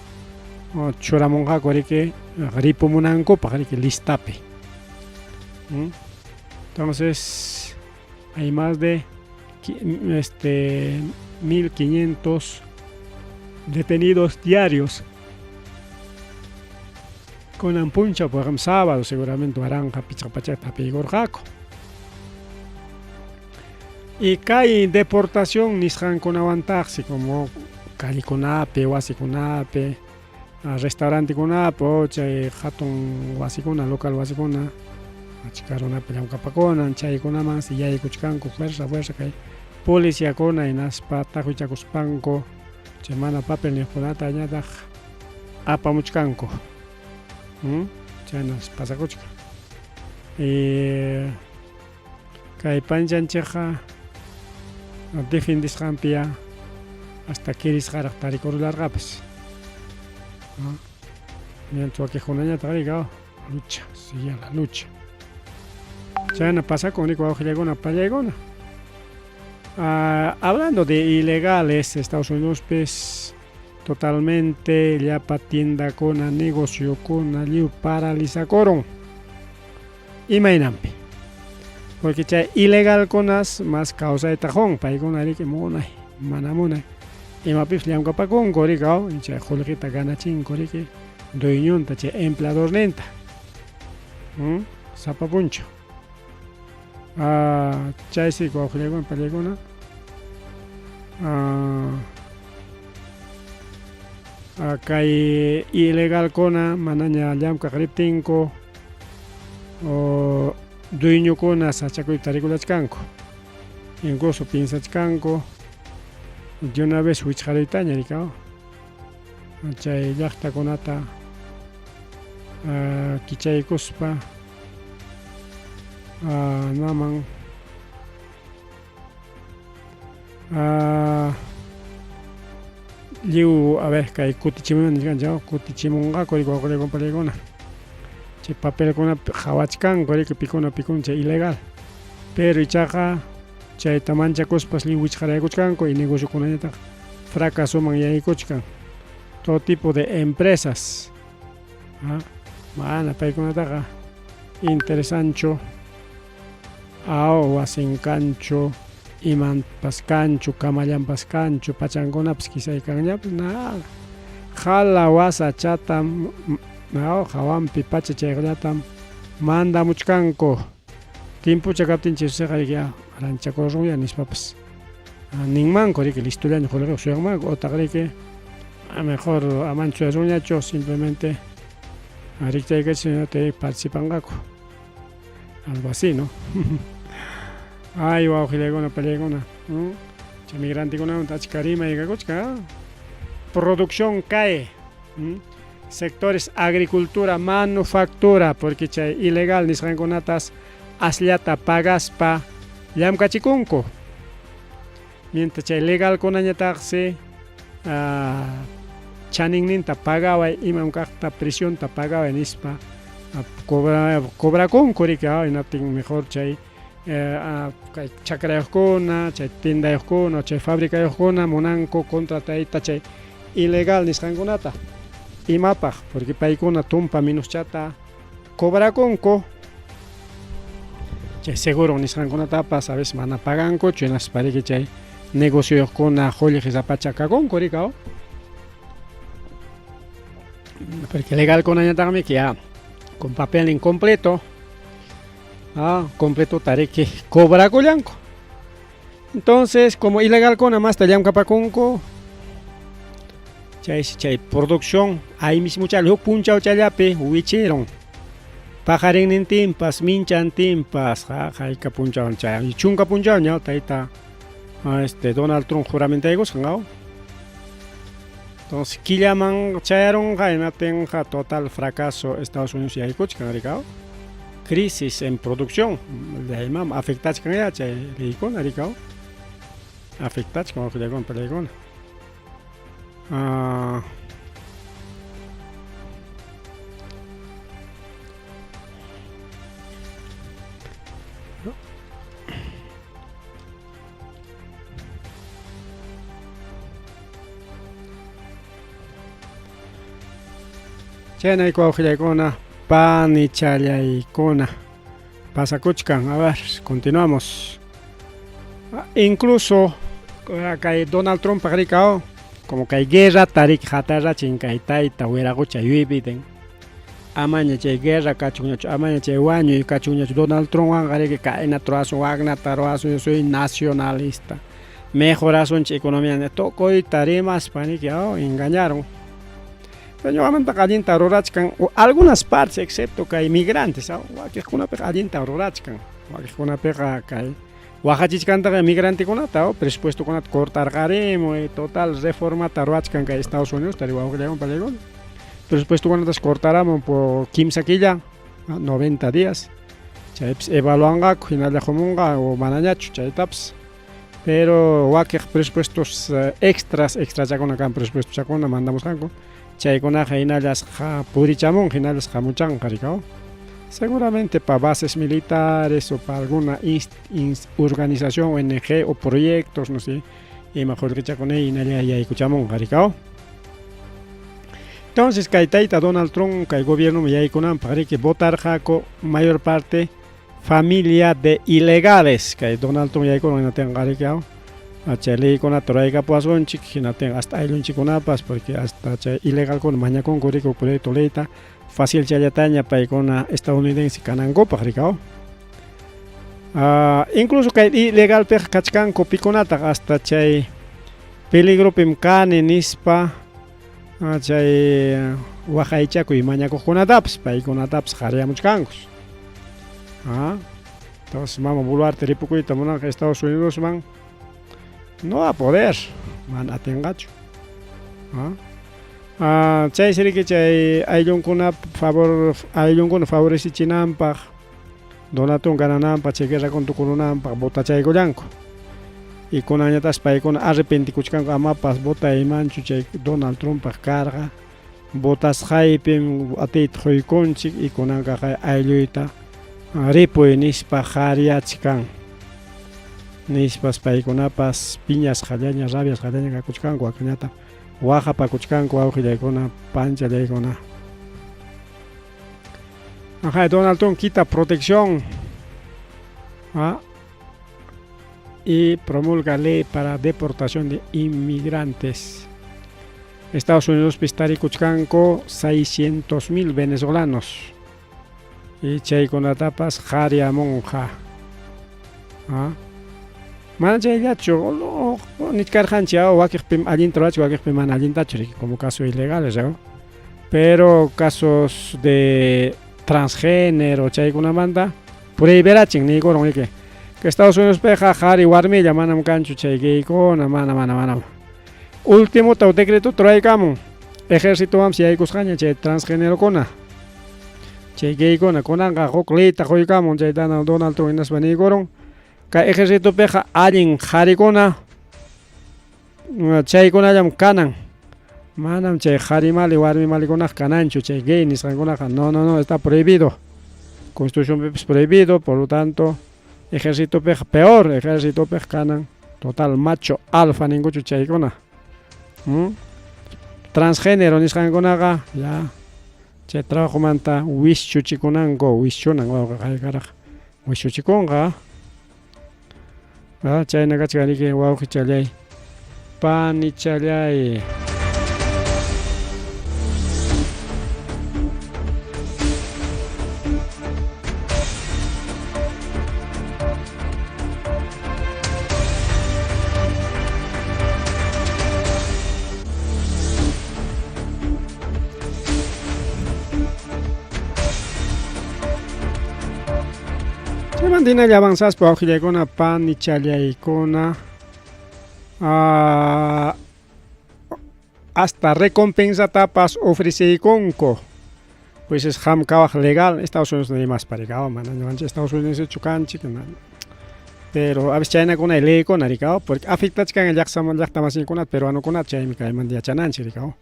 churamunqaku riki ripumunankupaq riki listapi. Entonces hay más de 1500 detenidos diarios. Kunan punchaw, por ejemplo, sábado seguramente 1500 hapiykurqaku. Y kay deportación nisqankunawantaqsi como callekunapi, wasikunapi, restaurantekunapi o chay hatun wasikuna, local wasikuna, achka runapi llamkapakunan, chaykunamansi yaykuchkanku fuerza, fuerza kay policiakuna hinaspa taqwichakuspanku chay mana papelniyuqkunata ñataq apamuchkanku. Chaynas pasakuchkan. Y kay panchanchikqa defendisqanpiya hasta kirisqaraq tarikurullarqapas. Mientras wakiqkunañataq rika lucha, sigue la lucha. Chayna pasakun riki wawqillakuna pallaykuna. Hablando de ilegales, Estados Unidos pues totalmente llapa tiendakuna, negociokuna lliw paralizakurun. Imaynanpi? Porque chay ilegalkunas mas kawsayta qun, paykuna riki munay, mana munay. Imapipas llamkapakunku riki chay qullqita ganachinku riki dueñonta chay empleadorninta. Sapa punchaw. Chaysi wawqillakuna pallaykuna kay ilegalkuna manaña llamkaq riptinku dueñokuna sachakuypi tarikulachkanku. Incluso piensachkanku de una vez wichqaruytaña riki chay llaqtakunata kichaykuspa naman lliw a ver kay kutichimunan nichkanchik kutichimunqaku riki wawqillakuna pallaykuna chay papelkunapi qhawachkanku riki pikuna pikuna chay ilegal pero ichaqa chayta manchakuspas lliw wichqaraykuchkanku y negociokunañataq fracasoman yaykuchkan todo tipo de empresas mana paykunataqa interesanchu wasin kanchu imanpas kanchu kamallanpas kanchu pachankunapas kisaykanñapas nada qhala wasachatam hawanpi pacha chayllatam mandamuchkanku timpucha kaptin chaysiqa riki ranchakurunña nispapas ninmanku riki listollaña qullqiyuq suyanmanku otaq riki mejor amanchu suyasunñachu simplemente rikchaykachi participanqaku algo así, ¿no? Ay, wawqillaykuna pallaykuna chay migrantekunamanta achka rimay kakuchkan. Producción cae. Sectores agricultura, manufactura, porque chay ilegal nisqankunatas asllata pagaspa llamkachikunku. Mientras chay legalkunañataqsi chaninninta pagaway imam kaqta presionta pagaway nispa cobrakunku riki hinaptin mejor chay kay chakrayuqkuna, chay tiendayuqkuna, chay fabricayuqkuna munanku contratayta chay ilegal nisqankunata. Imapaq? Porque paykuna tumpa minuschata cobrakunku. Chay seguro nisqankunatapas a veces mana pagankuchu hinaspa riki chay negocioyuqkuna qullqi sapacha kakunku riki. Porque legalkunañataqmi ya con papel incompleto completo riki cobrakullanku. Entonces, como ilegalkuna masta llamkapakunku, chaysi chay producción ahí mismo chay huk punchaw chayllapi wichirun. Paqarinnintinpas, minchantinpas, hayka punchaw chay chunka punchaw ña tayta Donald Trump juramentaykusqan. Entonces killaman chayarunqa hinaptinqa total fracaso Estados Unidos yaykuchkan rikaw. Crisis en producción llaymam afectachkan ya chay leykuna rikaw. Afectachkan wawqillaykuna palaykuna. Ah, Chaynayku wawqillaykuna, panichallaykuna pasakuchkan. A ver, continuamos. Ah, incluso kay Donald Trump rikao, como kay guerra tarik hatarrachin kay tayta wiraqucha yuypiten. Amaña chay guerra kachunñachu, amaña chay wañuy kachunñachu. Donald Trumpwanqa riki kaynata ruwasun, waknata ruwasun, yo soy nacionalista. Mejorasunchik economía tukuyta rimaspa niki oh, engañaron. Pero ñuqamantaqa allinta rurachkan algunas partes excepto kay migrantes wakiqkunapiqa allinta rurachkan. Wakiqkunapiqa kay waqachichkantaqa migrantekunata oh, presupuestokunata cortarqarimuy, total reformata ruwachkan kay Estados Unidos tari wawqillaykuna palaykuna. Presupuestokunatas cortaramun por kimsa killa, 90 días. Chaypis evaluanqaku hinalla qumunqa o manañachu chaytapas. Pero wakiq presupuestos extras, extrachakuna kan presupuestochakuna mandamusqanku. Chaykunaqa hinallas purichamunqa, hinallas hamuchanqa rikaw. Seguramente pa bases militares o pa alguna organización, ONG o proyectos, no sé, ima qullqichakuna hinalla yaykuchamunqa rikaw. Entonces kay tayta Donald Trump kay gobiernoman yaykunanpaq riki votarqaku mayor parte familia de ilegales kay Donald Trump yaykurun hinatinqa riki chay leykunata ruraykapuwasunchik hinatinqa hasta ayllunchikkunapas porque hasta chay ilegalkuna mañakunku riki proyecto leyta fácil chayllataña paykuna estadounidense kanankupaq rikaw. Incluso kay ilegalpiqa kachkanku pikunataq hasta chay peligropim kani nispa chay waqaychakuy mañakuqkunatapas paykunatapas qaryamuchkankus. Entonces mama Boluarte ripukuyta munanqa Estados Unidosman no va a poder, mana atinqachu. Chaysi riki chay ayllunkuna favor ayllunkuna favorecichinanpaq Donald Trump ganananpaq chay guerrakuna tukurunanpaq votachaykullanku. Y kunanñataqsi paykuna arrepentikuchkanku amapas votaymanchu chay Donald Trumpaq karqa votasqaypim atiyta quykunchik y kunanqa kay aylluyta ripuy nispa qaryachkan nispas paykunapas piñasqallaña rabiasqallaña kakuchkanku wakinñataq waqapakuchkanku wawqillaykuna panchallaykuna. Ajá, Donald Trump quita protección y promulga ley para deportación de inmigrantes. Estados Unidos tarikuchkanku 600.000 venezolanos y chaykunatapas qaryamunqa. Mana chayllachu nichkarqanchik wakiqpim allinta ruwachkan wakiqpim mana allintachu riki como casos ilegales pero casos de transgénero chaykunamanta prohibirachin niykurun riki que Estados Unidospiqa qhari warmilla manam kanchu chay gaykuna mana mana mana. Último decreto ruraykamun ejércitowanpas yaykusqaña chay transgénerokuna chay gaykuna kunanqa huk leyta quykamun chay Donald Trump hinaspa niykurun kay ejércitopiqa allin qharikuna chaykunallam kanan manam chay qhari mali warmi malikunaqa kananchu chay gay nisqankunaqa no no no está prohibido constitucionpipas prohibido por lo tanto ejércitopiqa peor ejércitopiqa kanan total macho alfa ninkuchu chaykuna. Transgénero nisqankunaqa ya chay trabajomanta wischuchikunanku wischunan wawqa qaykaraq wischuchikunqa chayna kachkan riki wawqichallay panichallay. Chaymanta hinalla avanzaspa wawqillaykuna panichallaykuna. Hasta recompensatapas ofreceykunku. Pues es qam kawaq legal Estados Unidos rimaspa rikaw mana ñuqanchik Estados Unidos kanchik pero a veces chaynakuna leykuna rikaw porque afectachkan llaqta peruanokunata chaymi kaymanta yachananchik rikaw.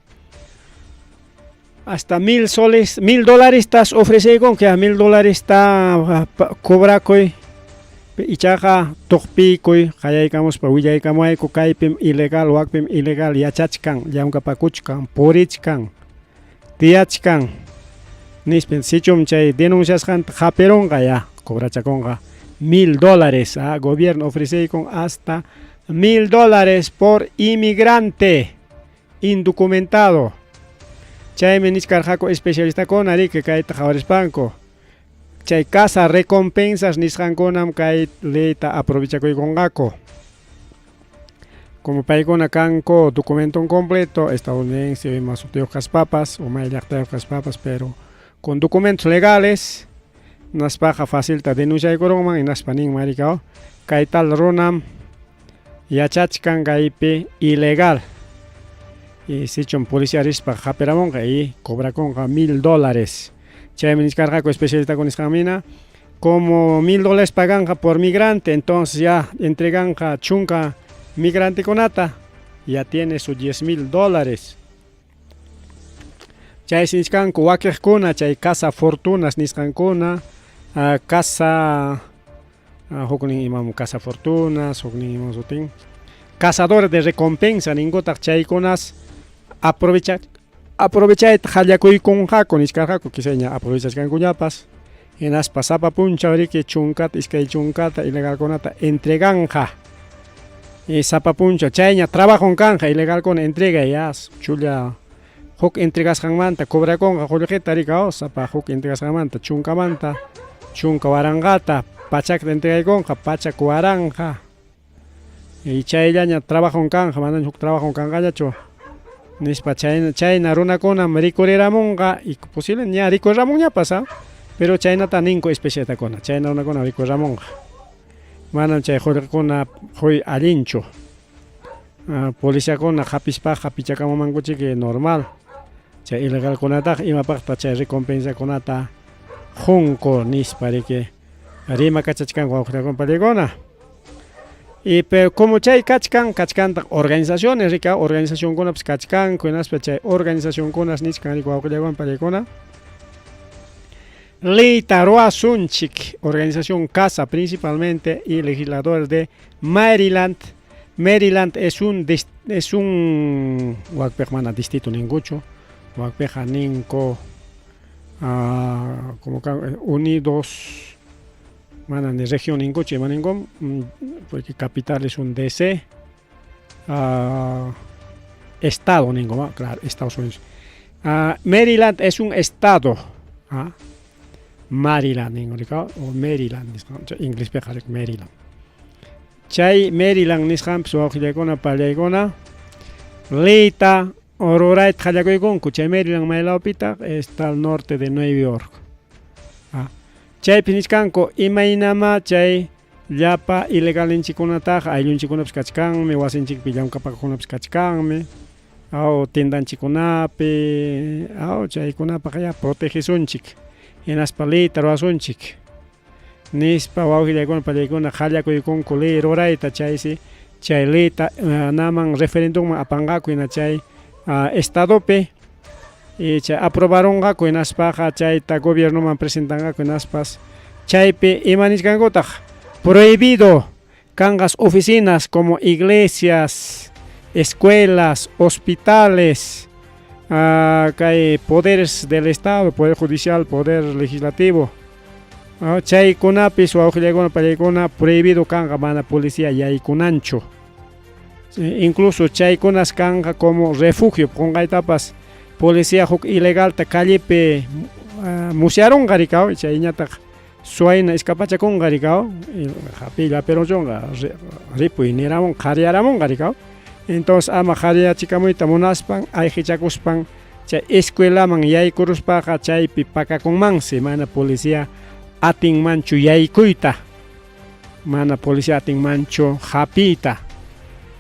Hasta 1000 soles, 1000 dólares tas ofreceykunku ya 1000 dólares ta cobrakuy ichaqa tuqpiykuy qayaykamuspa willaykamuwayku kaypim ilegal wakpim ilegal yachachkan llamkapakuchkan purichkan tiyachkan nispa sichum chay denunciasqanta hapirunqa ya cobrachakunqa 1000 dólares ah, gobierno ofreceykun hasta 1000 dólares por inmigrante indocumentado. Chaymi nichkarqaku especialistakuna riki kayta qhawarispanku chay casa recompensas nisqankunam kay leyta aprovechakuykunqaku. Como paykuna kanku documento completo estadounidense ima sutiyuq kaspapas o may llaqtayuq kaspapas pero con documentos legales naspaqa facilta denunciaykurunman hinaspa ninman rikaw kay tal runam yachachkan kaypi ilegal y sichum policía rispa hapiramunqa y cobrakunqa 1000 dólares. Chaymi nichkarqaku especialistakuna nisqanmina como 1000 dólares paganqa por migrante, entonces ya entreganqa chunka migrantekunata ya tiene su 10,000 dólares. Chaysi nichkanku wakiqkuna chay casa fortunas nisqankuna casa huknin imam casa fortunas huknin imam sutin cazadores de recompensa ninkutaq chaykunas aprovechayta qallakuykunqaku nichkarqaku quizá ña aprovechachkankuñapas hinaspa sapa punchaw riki chunkata iskay chunkata ilegalkunata entreganqa y sapa punchaw chayña trabajon kanqa ilegalkuna entregay ya chulla huk entregasqanmanta cobrakunqa qullqita rikaw sapa huk entregasqanmanta chunkamanta chunka waranqata pachakta entregaykunqa pachak waranqa y chayllaña trabajon kanqa manaña huk trabajon kanqañachu nispa chayna runakunam rikuriramunqa y posible ña rikuriramunñapas pero chaynata ninku especialistakuna chayna runakuna rikuriramunqa manam chay qullqikuna quy allinchu policiakuna hapispaqa pichakamumankuchiki normal chay ilegalkunataqa imapaqtaq chay recompensakunata qunku nispa riki rimakachachkanku wawqillakuna panikuna. Y pero como chay kachkan kachkantaq organizaciones rika organizacionkunapas kachkanku hinaspa chay organizacionkunas nichkan riki wawqillakuna panikuna leyta ruwasunchik organización CASA principalmente y legisladores de Maryland. Maryland es un wakpiqa mana distrito ninkuchu wakpiqa ninku como unidos mana ni región ninkuchu ima ninkum porque capital es un DC estado ninku claro Estados Unidos. Maryland es un estado Maryland ninku rikaw o Maryland nisqa inglespiqa Maryland. Chay Maryland nisqanpis wawqillaykuna pallaykuna leyta rurayta qallakuykunku chay Maryland maylawpitaq está al norte de Nueva York. Chaypi nichkanku imaynama chay llapa ilegalninchikkunataqa ayllunchikkunapas kachkanmi wasinchikpi llamk'apakuqkunapas kachkanmi aw tiendanchikkunapi aw chaykunapaq ya protegesunchik hinaspa leyta ruwasunchik nispa wawqillaykuna pallaykuna qallakuykunku ley rurayta chaysi chay leyta naman referendumman apanqaku hina chay estadopi y chay aprobarunqaku hinaspaqa chayta gobiernoman presentanqaku hinaspas chaypi ima nichkankutaq prohibido kanqas oficinas como iglesias, escuelas, hospitales, kay poderes del estado, poder judicial, poder legislativo chaykunapis wawqillaykuna pallaykuna prohibido kanqa mana policía yaykunanchu. Incluso chaykunas kanqa como refugio qunqaytapas policía huk ilegalta callepi musyarunqa rikaw chayñataq suwayna escapachakunqa rikaw hapilla apiruchunqa ripuy niramunqa qhariyaramunqa rikaw entonces ama qhariyachikamuyta munaspan ayqichakuspan chay escuelaman yaykuruspaqa chaypi pakakunmansi mana policía atinmanchu yaykuyta mana policía atinmanchu hapiyta.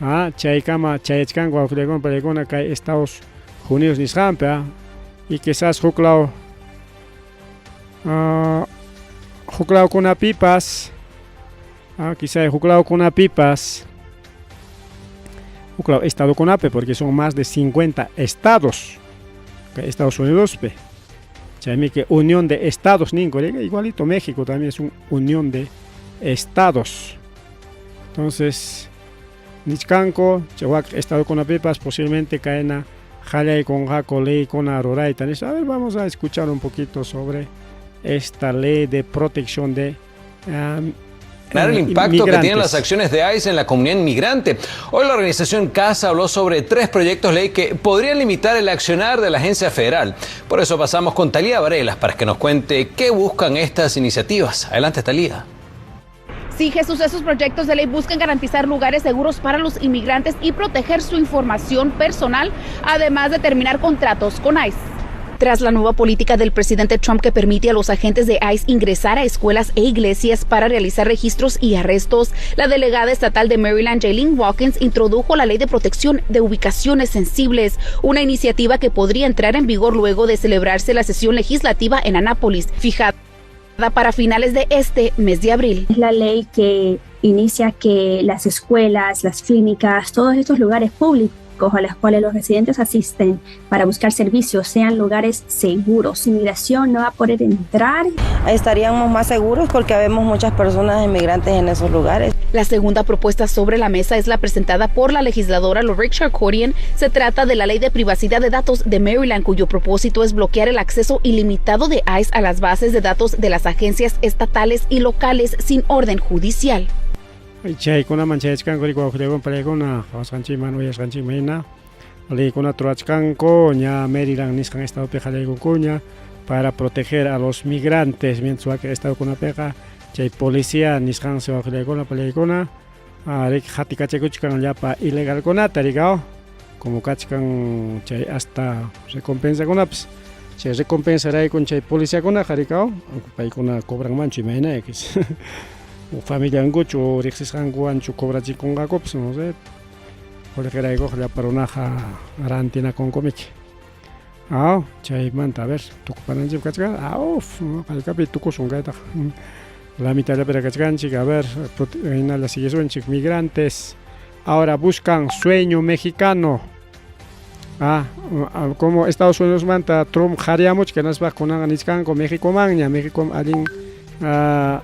Ah, chaykama chayachkanku wawqillaykuna panillaykuna kay Estados Unidos nisqanpi ah. Y quizás huklaw ah, huklawkunapipas ah, quizás huklawkunapipas huklaw estadokunapi porque son más de 50 estados kay Estados Unidospi. Chaymi que unión de estados ninku, igualito México también es un unión de estados. Entonces, nichkanku chay wak estadokunapipas posiblemente kayna qallaykunqaku leykuna rurayta nispa. A ver, vamos a escuchar un poquito sobre esta ley de protección de el impacto que tienen las acciones de ICE en la comunidad inmigrante. Hoy la organización CASA habló sobre 3 proyectos de ley que podrían limitar el accionar de la agencia federal. Por eso pasamos con Talía Varelas para que nos cuente qué buscan estas iniciativas. Adelante, Talía. Sí, Jesús, esos proyectos de ley buscan garantizar lugares seguros para los inmigrantes y proteger su información personal, además de terminar contratos con ICE. Tras la nueva política del presidente Trump que permite a los agentes de ICE ingresar a escuelas e iglesias para realizar registros y arrestos, la delegada estatal de Maryland, Jaylene Watkins, introdujo la Ley de Protección de Ubicaciones Sensibles, una iniciativa que podría entrar en vigor luego de celebrarse la sesión legislativa en Annapolis, fijada para finales de este mes de abril. Es la ley que inicia que las escuelas, las clínicas, todos estos lugares públicos a los cuales los residentes asisten para buscar servicios sean lugares seguros. Inmigración no va a poder entrar. Estaríamos más seguros porque habemos muchas personas inmigrantes en esos lugares. La segunda propuesta sobre la mesa es la presentada por la legisladora Lorig Charkoudian. Se trata de la Ley de Privacidad de Datos de Maryland, cuyo propósito es bloquear el acceso ilimitado de ICE a las bases de datos de las agencias estatales y locales sin orden judicial. Chaykunaman chayachkanku riki wawqillaykuna panillaykuna qhawasqanchikman uyasqanchikman hina leykunata rurachkanku ña Maryland nisqan estadopi qallaykunkuña para proteger a los migrantes, mientras wakin estadokunapiqa chay policía nisqansi wawqillaykuna panillaykuna riki qatikachakuchkan llapa ilegalkunata rikaw como kachkan chay hasta recompensakunapas chay recompensaraykun chay policiakunaqa rikaw paykuna cobranmanchu imaynayki o familiankuchu o riqsisqankuwanchu cobrachikunqakupas, no sé, qullqiraykuqa llapa runaqa rantinakunkumiki. Aw, chaymanta, a ver, tukupananchik kachkan, uf, haykapi tukusun kaytaqa. La mitadllapira kachkanchik, a ver, hinalla siguisunchik, migrantes ahora buscan sueño mexicano. Ah, como Estados Unidos manta Trump qhariyamuchka hinaspa kunanqa nichkanku Mexicomanña, México allin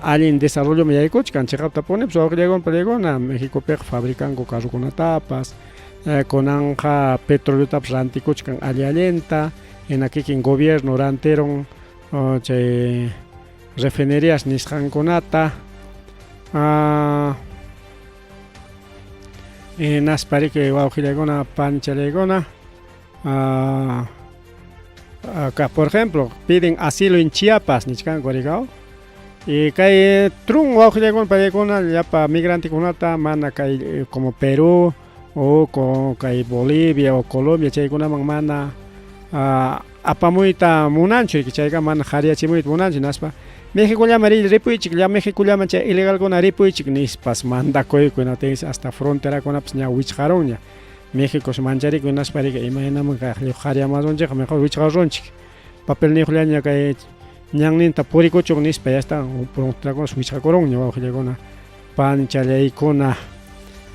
allin desarrolloman yaykuchkan chiqaptapuni pues wawqillaykuna panillaykuna Mexicopiqa fabricanku carrokunatapas, kunanqa petroleotapas rantikuchkan alli allinta, hina kikin gobierno rantirun chay refinerías nisqankunata. Hinaspa riki wawqillaykuna panichallaykuna acá por ejemplo piden asilo en Chiapas nichkanku rikaw. Y kay Trump wawqillaykuna panillaykuna llapa migrantekunata mana kay como Perú o con kay Bolivia o Colombia chaykunaman mana apamuyta munanchu chayqa mana qhariyachimuyta munanchu hinaspa Mexicollaman ripuychik lla Mexicollaman chay ilegalkuna ripuychik nispas mandakuyku hinaptinsi hasta fronterakunapas ña wichqarunña México mancharikun hinaspa riki imaynaman qhariyamasunchikqa mejor wichqarunchik papelniyuqllaña kay ñanninta purikuchun nispa ya está fronterakunas wichqakurunña wawqillaykuna panichallaykuna.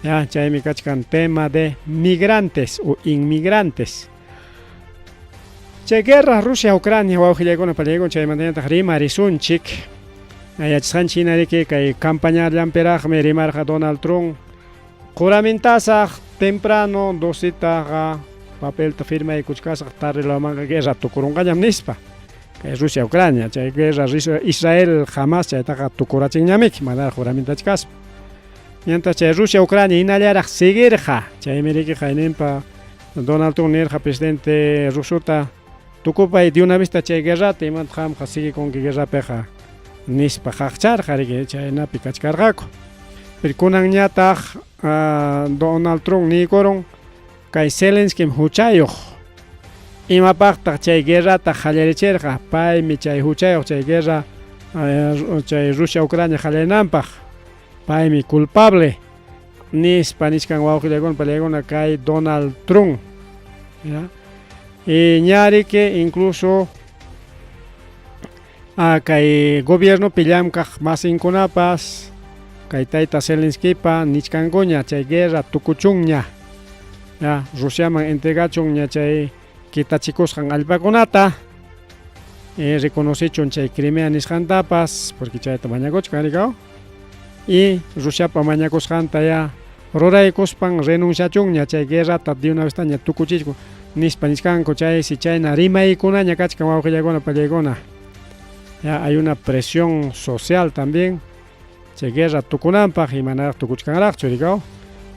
Ya chaymi kachkan tema de migrantes o inmigrantes. Chay guerra Rusia Ucrania wawqillaykuna panillaykuna chaymantañataq rimarisunchik. Yachasqanchik hina riki kay campañallanpiraqmi rimarqa Donald Trump quramintasaq temprano dositaqa papelta firmaykuchkasaq tarde guerra tukurunqañam nispa. Kay Rusia Ucrania chay guerra Israel Hamas chaytaqa tukurachinñamiki manaraq juramintachkaspa. Mientras chay Rusia Ucrania hinallaraq seguirqa chaymi riki qayninpa Donald Trump nirqa presidente rusuta tukupay de una vez chay guerrata imantaq qamqa siguikunki guerrapiqa nispa qaqcharqa riki chaynapi kachkarqaku. Pero kunanñataq Donald Trump niykurun kay Zelensky huchayuq imapaqtaq chay guerrata qallarichirqa paymi chay huchayuq chay guerra chay Rusia Ucrania qallarinanpaq paymi culpable. Nispa nichkan wawqillaykuna pallaykuna kay Donald Trump. ¿Ya? Y ñariki incluso kay gobiernopi llamkaq masinkunapas kay tayta Zelenskipa nichkankuña chay guerra tukuchunña. Ya, Rusiaman entregachunña chay kitachikusqan allpakunata. Reconocichun chay Crimea nisqantapas, porque chayta mañakuchkan rikaw. Y Rusiapa mañakusqanta ya ruraykuspan renunciachunña chay guerrata de una vez taña tukuchichku nispa nichkanku chaysi chayna rimaykunaña kachkan wawqillaykuna pallaykuna. Ya hay una presión social también chay guerra tukunanpaq y manaraq tukuchkanraqchu rikaw.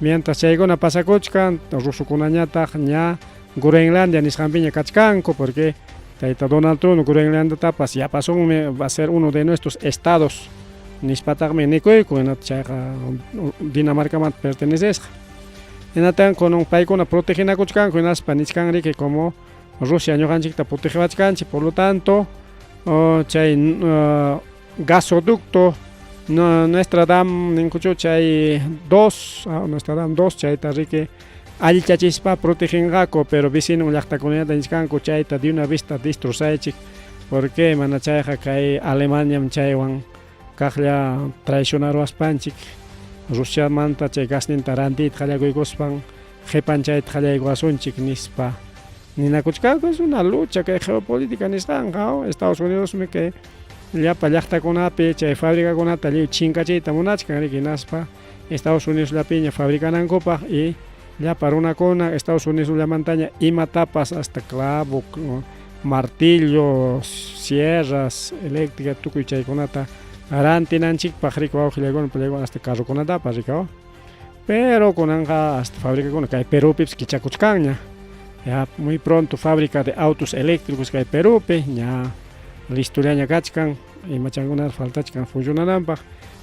Mientras chaykuna pasakuchkan rusukunañataq ña Groenlandia nisqanpiña kachkanku porque tayta Donald Trump Groenlandiatapas yapasunmi va a ser uno de nuestros estados nispataqmi nikuyku hinata chayqa Dinamarcamanta pertenecesqa. Hinatan kunan paykuna protegenakuchkanku hinaspa nichkanriki como Rusia ñuqanchikta protegewachkanchik, por lo tanto chay gasoducto Nuestra Dame ninkuchu chay 2, Nuestra Dame 2 chayta riki allichachispa protegenqaku, pero vecinon llaqtakunallata nichkanku chayta de una vista destrozaychik, porque mana chayqa kay Alemaniam chaywan kaqlla traicionaruwaspanchik Rusiamanta chay gasninta rantiyta qallaykuspan qhipanchayta qallaykuwasunchik nispa ninakuchkanku. Es una lucha kay geopolítica nisqanqa. Estados Unidosmi kay llapa llaqtakunapi chay fabricakunata lliw chinkachiyta munachkan riki, hinaspa Estados Unidos llapiña fabricanankupaq y llapa runakuna Estados Unidos llamantaña imatapas hasta clavo, martillo, sierras eléctrica tukuy chaykunata rantinanchikpaq riki wawqillaykuna pallaykuna hasta carrokunatapas rikaw. Pero kunanqa hasta fabricakuna kay Perupipis kichakuchkanña. Ya muy pronto fábrica de autos eléctricos kay Perupi ña listollaña kachkan, imachankunata faltachkan funcionananpaq.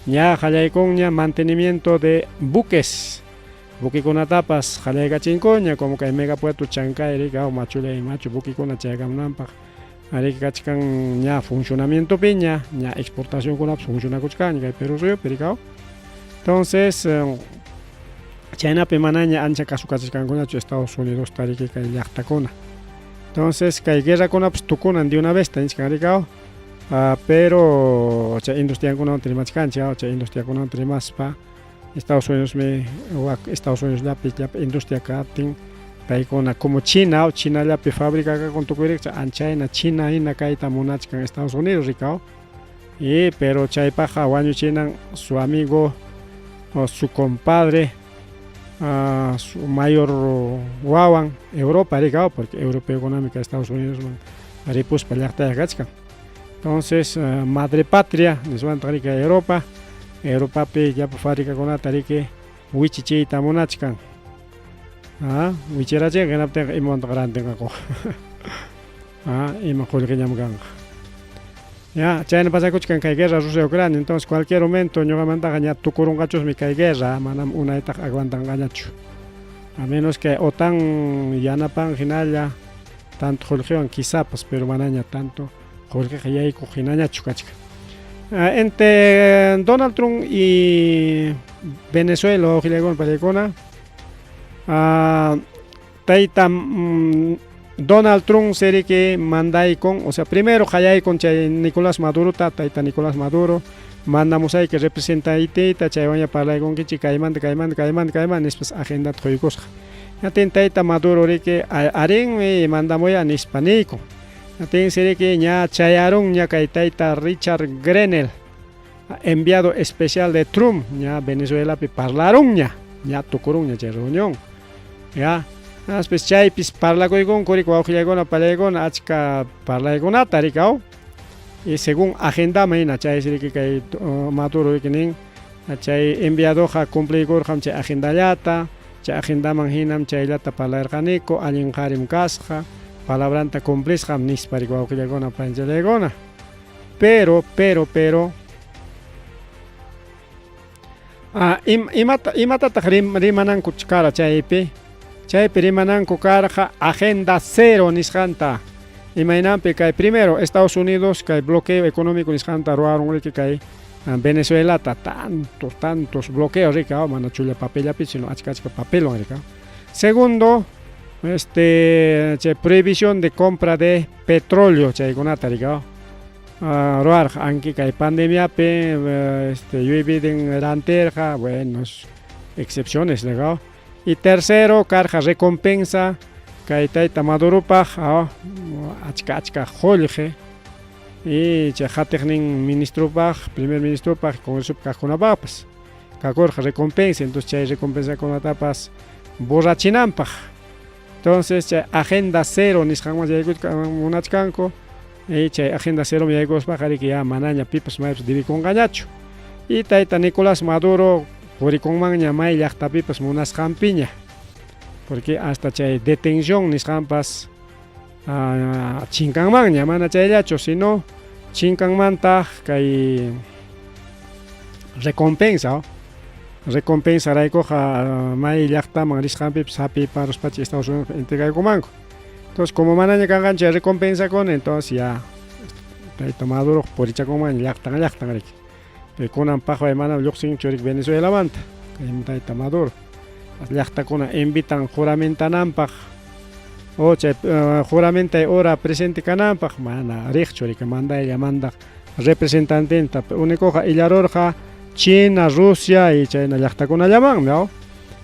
Ña qallaykunña mantenimiento de buques. Buquekunatapas qallaykachinkuña como kay megapuerto Chancay riki machullay machu buquekuna chayakamunanpaq. Ariki kachkan ña funcionamientopiña, ña exportacionkunapas funcionakuchkanña kay Perú suyupi rikaw. Entonces chaynapi manaña ancha kasukachachkankuñachu Estados Unidos riki kay llaqtakuna. Entonces kay guerrakunapas tukunan de una vez nichkan rikaw. Pero chay industriakunawan rimachkanchik, chay industriakunawan rimaspa Estados Unidos mi Estados Unidos llapi llapa industria kaptin paykuna como China, China llapi fábrica kakun tukuyrikcha anchayna China hina kayta munachkan Estados Unidos rikaw. Y pero chaypaqqa wañuchinan su amigo o su compadre, su mayor wawan Europa rikaw, porque europeokunami kay Estados Unidos man ripuspa llaqtayaq kachkan. Entonces madre patria niswantaq riki Europa, Europapi llapa fabricakunata riki wichichiyta munachkan. Wichirachinqa hinaptinqa imawantaq rantinqaku. Ima qullqiñam kanqa. Ya, chayna pasakuchkan kay guerra Rusia Ucrania, entonces cualquier momento ñuqamantaqa ña tukurunqachusmi kay guerra, manam unaytaq aguantanqañachu. A menos que OTAN yanapan hinalla tanto qullqiwan quizapas, pero manaña tanto qullqiqa yaykuq hinañachu kachkan. Entre Donald Trump y Venezuela, wawqillaykuna pallaykuna, tayta Donald Trump siriki mandaykun, o sea, primero qallaykun chay Nicolás Madurota, tayta Nicolás Maduro, mandamusayki representantita, chaywanña parlaykunkichik kaymanta, kaymanta, kaymanta, kaymanta, nispas agendata quykusqa. Hinaptin tayta Maduro riki arinmi mandamuya nispa niykun. Hinaptinsi riki ña chayarunña kay tayta Richard Grenell, enviado especial de Trump, ña Venezuelapi parlarunña, ña tukurunña chay reunión. Ya, Aspis chaypis parlakuykunku riki wawqillaykuna pallaykuna achka parlaykunata rikaw. Y según agendaman hina chaysi riki kay Maduro riki nin chay enviadoqa cumpliykurqam chay agendallata, chay agendaman hinam chayllata parlarqaniku, allin qarim kasqa, palabranta cumplisqam nispa riki wawqillaykuna panchallaykuna. Pero, pero, pero imatataq rimananku kara chaypi? Chaypi rimananku karqa agenda cero nisqanta. Imaynanpi kay primero Estados Unidos kay bloqueo económico nisqanta ruwarun riki kay Venezuelata tantos, tantos bloqueos rika, mana chulla papellapi, sino achka achka papelwan rika. Segundo, chay prohibición de compra de petróleo chaykunata rika. Ruwarqa anki kay pandemiapi Joe Biden rantirqa, bueno, excepciones rika. Y tercero, karqa recompensa kay tayta Maduropaq achka achka qullqi y chay qatiqnin ministropaq, primer ministropaq, congresopaq kaqkunapaqpas kakurqa recompensa, entonces chay recompensakunatapas borrachinanpaq. Entonces chay agenda cero nisqanman munachkanku y chay agenda cero yaykuspaqa riki ya manaña pipas maypas debikunqañachu. Y tayta Nicolás Maduro purikunmanña may llaqtapipas munasqanpiña, porque hasta chay detención nisqanpas chinkanmanña, mana chayllachu, sino chinkanmantaq kay recompensa, recompensa raykuqa may llaqtaman risqanpipas hapiparuspacha Estados Unidos entregaykumanku. Entonces, como manaña kanqan chay recompensakuna, entonces ya tayta Maduro purichakunmanña llaqtan llaqtan riki. Pero kunan paqway manam lluqsinchu riki Venezuelamanta, kay tayta Maduro. Llaqtakuna invitan juramentananpaq o chay juramentay hora presente kananpaq mana riqchu riki, mandaylla mandaq representantenta. Únicoqa illarurqa China, Rusia y chayna llaqtakunallamanmi, ¿no?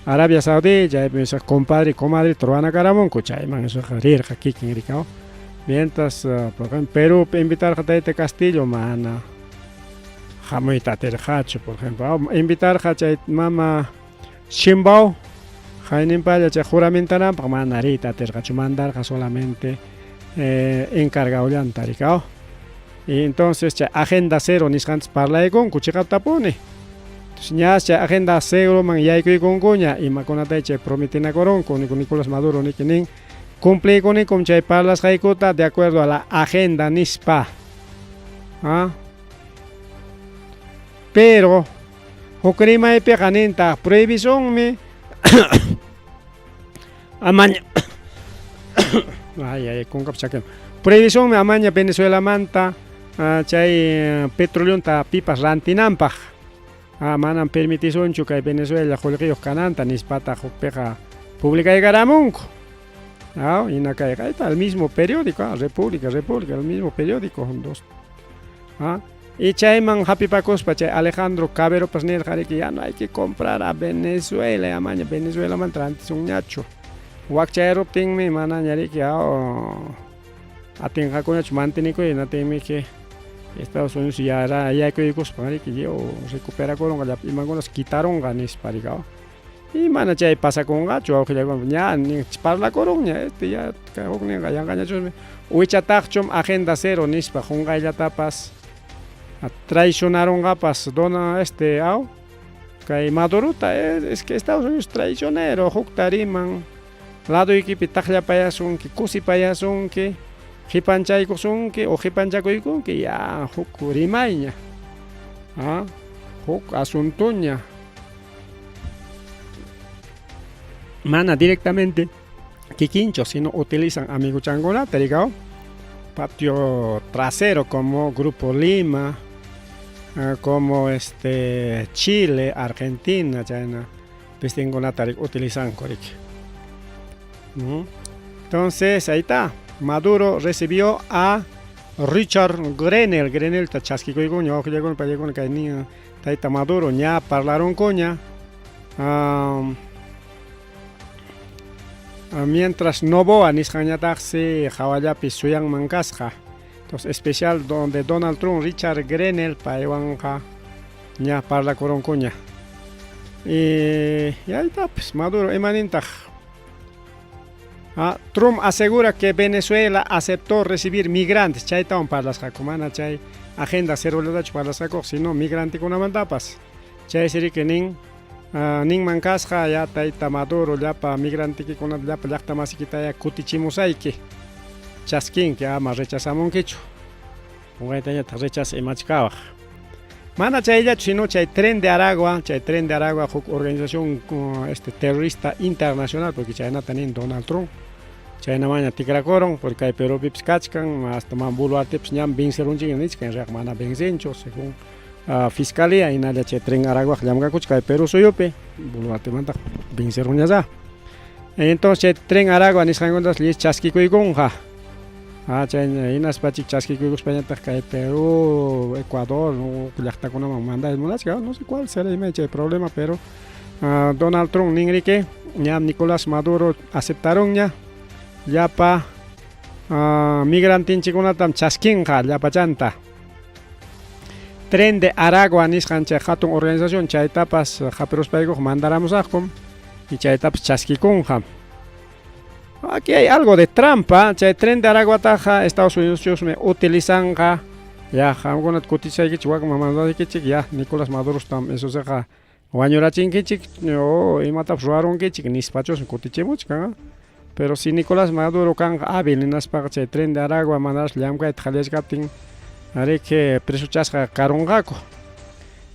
Arabia Saudí, chaypi compadre, comadre ruwanakaramunku, chayman esoqa rirqa kikin riki, ¿no? Mientras, por ejemplo, Perú invitarqa tayta Castillo, mana hamuyta atirqachu, por ejemplo, invitarqa chay mama Sheinbaum, hayninpalla chay juramentananpaq mana riyta atirqachu, mandarqa solamente encargadollanta riki, ¿no? Y entonces chay agenda cero nisqantas parlaykunku chiqaptapuni. Entonces ñas chay agenda ceroman yaykuykunkuña imakunata chay prometinakurunku Nicolás Maduro niki nin cumpliykunikum chay parlasqaykuta de acuerdo a la agenda nispa. ¿Ah? Pero huk rimaypiqa nintaq prohibicionmi amaña ay ay kunkapas chakim prohibicionmi amaña Venezuelamanta chay petroleonta pipas rantinanpaq. Manam permitisunchu kay Venezuela qullqiyuq kananta nispataq hukpiqa publicaykaramunku. Hina kayqa ahí está el mismo periódico, República, República, el mismo periódico, dos. Y chayman hapipakuspa chay Alejandro Caveropas nirqa riki ya no hay que comprar a Venezuela, amaña Venezuelamanta rantisunñachu. Wakchayaruptinmi manaña riki atinqakuñachu mantenikuy hinaptinmi Estados Unidos ya yaykuykuspa riki lliw recuperakurunqa llapa imakunas quitarunqa nispa riki. Y mana chay pasakunqachu wawqillakuna ña parlakurunña ya hukninqa yanqañachusmi wichataqchum agenda cero nispa qunqayllatapas traicionarunqapas dona kay Madurota es que Estados Unidos traicionero hukta riman laduykipi taqllapayasunki kusipayasunki qipanchaykusunki o qipanchakuykunki ya huk rimayña huk asuntoña mana directamente kikinchu sino utilizan amiguchankunata rikaw patio trasero como Grupo Lima, como Chile, Argentina, chayna pistinkunata utilizanku riki. Entonces ahí está, Maduro recibió a Richard Grenell, Grenell ta chaskikuykuña wawqillakuna payllakuna kay nin tayta Maduro ña parlarunkuña mientras Noboa nisqanñataqsi hawallapi suyanman kasqa. Entonces especial donde Donald Trump, Richard Grenell paywanqa ña parlakurunkuña. Y ahí está, pues Maduro imanintaq. Trump asegura que Venezuela aceptó recibir migrantes. Chaytawan parlasqaku, mana chay agenda cerollatachu parlasqaku, sino migrantikunamantapas. Chaysi riki nin ninman kasqa ya tayta Maduro llapa migrantikikunata llapa llaqta masikitaya kutichimusayki. Chaskinki ama rechazamunkichu. Qunqaytañataq rechaza imachkawaq. Mana chayllachu, sino chay Tren de Aragua, chay Tren de Aragua huk organización terrorista internacional, porque chaynata nin Donald Trump. Chaynamaña tikrakurun, porque kay Perupipis kachkan, hasta man Boluartepis ñam vencerunchik nichkan, en realidad mana vencenchu, según Fiscalía hinalla chay Tren Araguaq llamkakuchka kay Perú suyupi, Boluartemanta vencerunñasá. Entonces chay Tren Aragua nisqankuntas llis chaskikuykunqa. Chay hinaspachik chaskikuykuspañataq kay Perú, Ecuador, huk llaqtakunaman manday munachka, no sé cuál será imay chay problema, pero Donald Trump ninriki ñam Nicolás Maduro aceptarunña llapa migrantinchikkunatam chaskinqa llapachanta. Tren de Aragua nisqan chay hatun organización chaytapas hapiruspaykuqa mandaramusaqkum y chaytapas chaskikunqam. Aquí hay algo de trampa, chay Tren de Araguataqa Estados Unidos chusmi utilizanqa ya qamkunata kutichisaykichik wakman mandaykichik ya Nicolás Madurostam esoseqa wañurachinkichik o imatapas ruwarunkichik nispachusmi kutichimuchkan. Pero si Nicolás Maduro kanqa hábil hinaspaqa chay Tren de Aragua manaraq llamkayta qallachkaptin riki presochasqa karunqaku.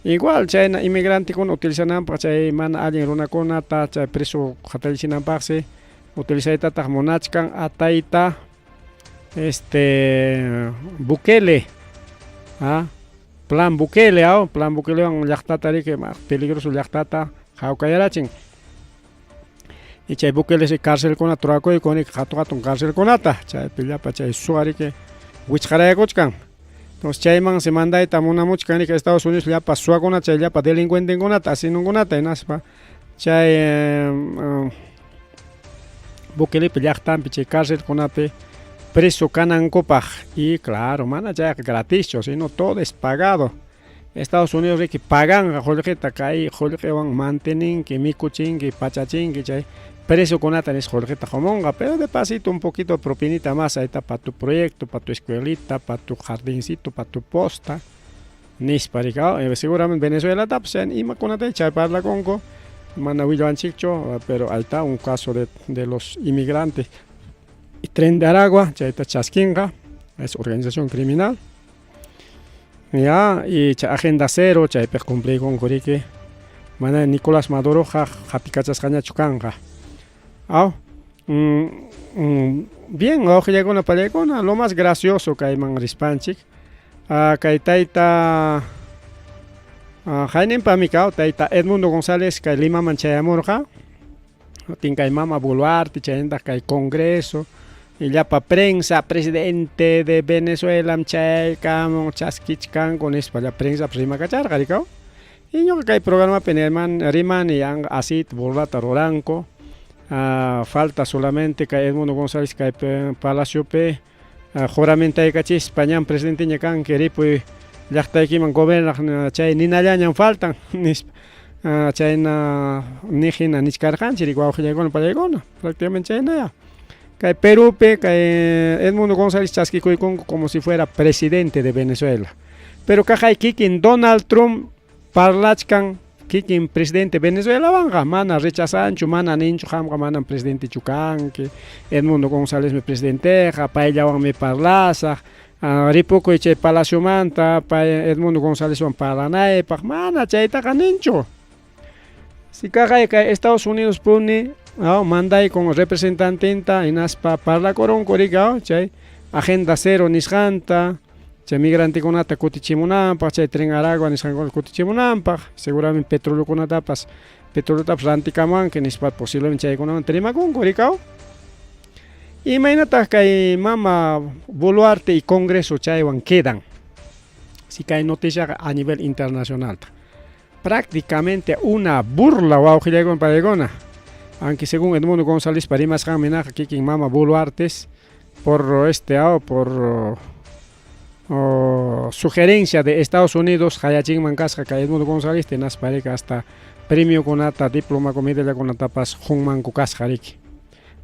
Igual chayna inmigrantekuna utilizananpaq chay mana allin runakunata chay preso hatallichinanpaqsi utilizaytataq munachkan atayta este Bukele, Plan Bukele, Plan Bukelewan llaqtata riki peligroso llaqtata hawkayarachin. Y chay Bukele si carcelkunata rurakuykun riki hatun hatun carcelkunata chaypi llapa chay suwa riki wichqarayakuchkan. Entonces chaymansi mandayta munamuchkan riki Estados Unidos llapa suwakunata chay llapa delincuentekunata asinunkunata hinaspa chay Bukelepi llaqtanpi chay carcelkunapi preso kanankupaq. Y claro, mana chayqa gratischu, sino todo es pagado. Estados Unidos riki paganqa qullqita kay qullqiwan manteninki, mikuchinki, pachachinki chay presokunata nisqa qullqita qumunqa, pero de pasito un poquito propinita más ahí está pa tu proyecto, pa tu escuelita, pa tu jardincito, pa tu posta nispa riki. Seguramente Venezuelatapas imakunata chay parlakunku mana willawanchikchu, pero ahí está un caso de los inmigrantes. Y Tren de Aragua chayta chaskinqa, es organización criminal. Ya, y chay Agenda Cero chaypiq cumpliykunku riki mana Nicolás Maduroqa hatikachasqañachu kanqa. Bien, wawqillakuna pallaykuna, lo más gracioso kayman rispanchik kay tayta hayninpami kaw tayta Edmundo González kay Limaman chayamurqa tinkay mama Boluarte chaynataq kay Congreso y llapa prensa presidente de Venezuela chayaykamun chaskichkanku nispa llapa prensapas rimakacharqa rikaw. Y ñuqa kay programapi rimani asita burlata ruranku. Falta solamente kay Edmundo González kay palaciopi juramentakachispa ñan presidenteña kanki ripuy llaqtaykiman gobernaq chay ninallañam faltan nispa chayna niq hina nichkarqanchik riki wawqillaykuna pallaykuna prácticamente chaynaya. Kay Perúpi kay Edmundo González chaskikuykunku como si fuera presidente de Venezuela. Pero kaqay kikin Donald Trump parlachkan kikin presidente Venezuelawanqa mana rechazanchu, mana ninchu qamqa manam presidentechu kanki, Edmundo Gonzálezmi presidenteqa, payllawanmi parlasaq, ripukuy chay palaciomanta pay Edmundo Gonzálezwan parlanaypaq, mana chaytaqa ninchu. Si kaqay kay Estados Unidos puni mandaykun representantenta hinaspa parlakurunku riki chay Agenda Cero nisqanta, chay migrantekunata kutichimunanpaq, chay Tren Aragua nisqankunata kutichimunanpaq, seguramente petroleokunatapas petroleotapas rantikamuwanki nispa posiblemente chaykunamanta rimakunku rikaw. Imaynataq kay mama Boluarte y Congreso chaywan quedan? Si kay noticiaqa a nivel internacional. Prácticamente una burla wawqillaykuna pallaykuna. Aunque según Edmundo González rimasqanmi naqa kikin mama Boluartes por este por sugerencia de Estados Unidos hayachinman kasqa kay Edmundo González hinaspa riki hasta premiokunata diploma medallakunatapas qunmanku kasqa riki.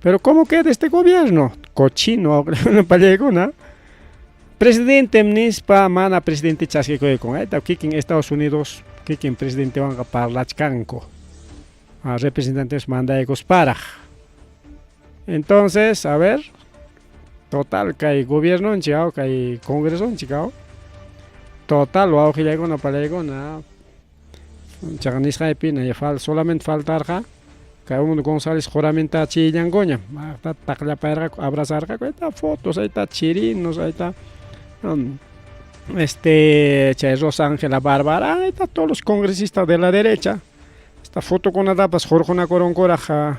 Pero ¿cómo queda este gobierno? Cochino pallaykuna. Presidente nispa mana presidente chaskikuykun. Ayta kikin Estados Unidos kikin presidentewanqa parlachkanku. Representantes mandaykusparaq. Entonces, a ver, total kay gobiernonchik kay congresonchik total wawqillaykuna pallaykuna chaqa nisqaypina solamente faltarqa kay Edmundo González juramentachillankuña taqllapayarqaku abrazarqaku ahí está fotos, ahí está chirinos, ahí está. Este, chay Rosa Ángela Bárbara, ahí está todos los congresistas de la derecha. Esta fotokunatapas hurqunakurunkuraq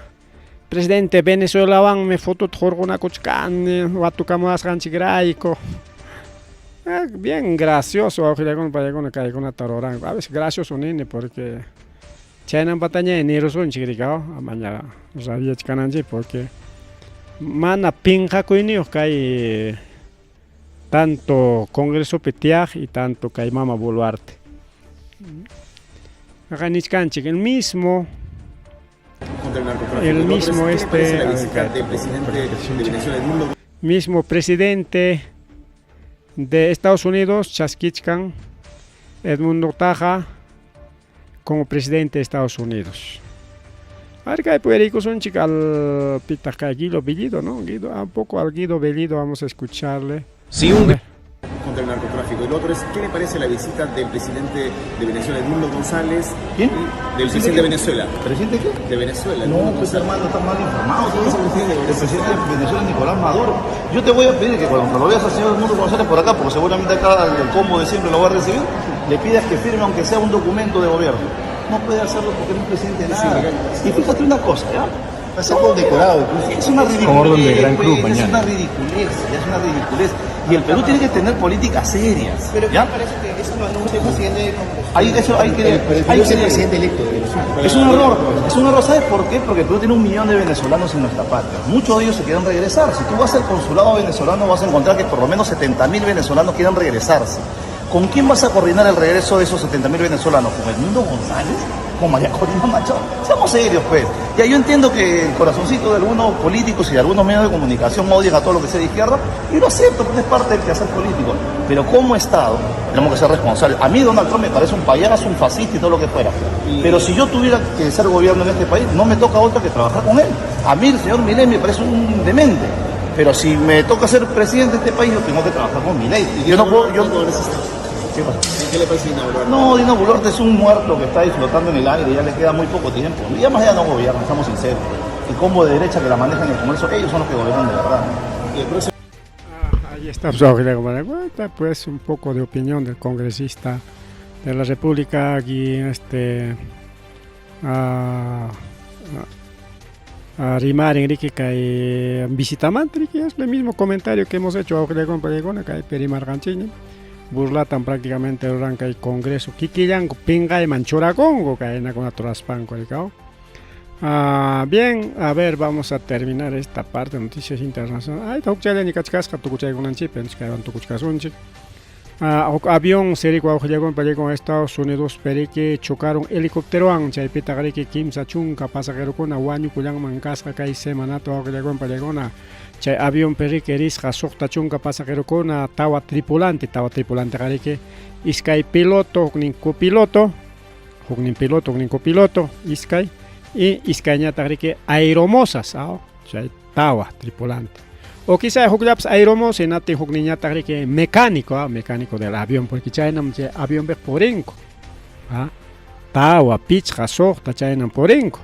presidente Venezuelawanmi fotota hurqunakuchkani watukamuwasqanchikrayku. Bien gracioso wawqillakuna paykuna kaykunata ruranku. A veces gracioso nini porque chaynampataña nirusunchik rikaw amaña rabiachkananchik porque mana pinqakuyniyuq kay tanto Congresopi tiyaq y tanto kay mama Boluarte. Acá nichkanchik el mismo el mismo este mismo presidente de Estados Unidos chaskichkan Edmundo Taja como presidente de Estados Unidos. A ver, kay puyariykusunchik al pitaq kay Guido Bellido, ¿no? Guido, un poco al Guido Bellido vamos a escucharle. Sí, un contra el narcotráfico. Y lo otro es, ¿qué le parece la visita del presidente de Venezuela, Edmundo González? ¿Quién? Del presidente de Venezuela. ¿Presidente qué? De Venezuela. No, pues hermano, está mal informado. El presidente de Venezuela, Nicolás Maduro. Yo te voy a pedir que cuando lo veas al señor Edmundo González por acá, porque seguramente acá el combo de siempre lo va a recibir, le pidas que firme aunque sea un documento de gobierno. No puede hacerlo porque no es presidente de nada. Y fíjate una cosa, ¿ya? Va a ser condecorado incluso. Es una ridiculez. Con orden de gran cruz pues, mañana. Es una ridiculez, es una ridiculez. Y el Perú tiene que tener políticas serias. Pero ¿ya? ¿qué parece que eso lo anuncie el presidente del Congreso? Hay, eso, hay que, El, el, hay es el que- presidente electo de Venezuela. Es un error, es un error. ¿Sabes por qué? Porque el Perú tiene 1 millón de venezolanos en nuestra patria. Muchos de ellos se quieren regresar. Si tú vas al consulado venezolano vas a encontrar que por lo menos 70.000 venezolanos quieren regresarse. ¿Con quién vas a coordinar el regreso de esos 70.000 venezolanos? ¿Con Edmundo González? ¿Con María Corina Machado? Seamos serios, pues. Ya yo entiendo que el corazoncito de algunos políticos y de algunos medios de comunicación odian a todo lo que sea de izquierda, y lo acepto porque es parte del quehacer político. Pero como Estado, tenemos que ser responsables. A mí Donald Trump me parece un payaso, un fascista y todo lo que fuera. Pero si yo tuviera que ser gobierno en este país, no me toca otra que trabajar con él. A mí el señor Milei me parece un demente. Pero si me toca ser presidente de este país, yo tengo que trabajar con Milei. Yo no puedo... Yo... ¿Qué pasa? ¿Qué le parece Dina Boluarte? No, Dina Boluarte es un muerto que está ahí flotando en el aire, ya le queda muy poco tiempo. Y además ya no gobierna, estamos sinceros. El combo de derecha que la maneja en el Congreso, ellos son los que gobiernan de verdad. Y el próximo Ahí está, pues, está, pues, un poco de opinión del congresista de la República, aquí, a Rimar Enrique kay visitamante, que es el mismo comentario que hemos hecho a kay Perimar Ganchini. Burlatan prácticamente ruran kay Congreso kikillanku pinqayman churakunku kaynakunata ruraspanku rikaw. Bien, a ver, vamos a terminar esta parte de noticias internacionales. Ay, huk chayllaña kachkasqa tukuchaykunanchikpi, entonces kaywan tukuchkasunchik. Huk avión seriku wawqillakuna paykuna Estados Unidos periki chocaron helicópterowan chaypitaq riki kimsa chunka pasajerokuna wañukullanman kasqa kay semanata wawqillakuna paykuna chay avión periki risqa suqta chunka pasajerokuna tawa tripulante, tawa tripulante riki iskay piloto, huknin copiloto, huknin piloto, huknin copiloto, iskay y iskayñataq riki aeromosas, chay tawa tripulante. O quizá hukllapas aeromosa hinaptin hukninñataq riki mecánico, mecánico del avión, porque chaynam chay avión piq purinku, tawa, pichqa, suqta chaynam purinku.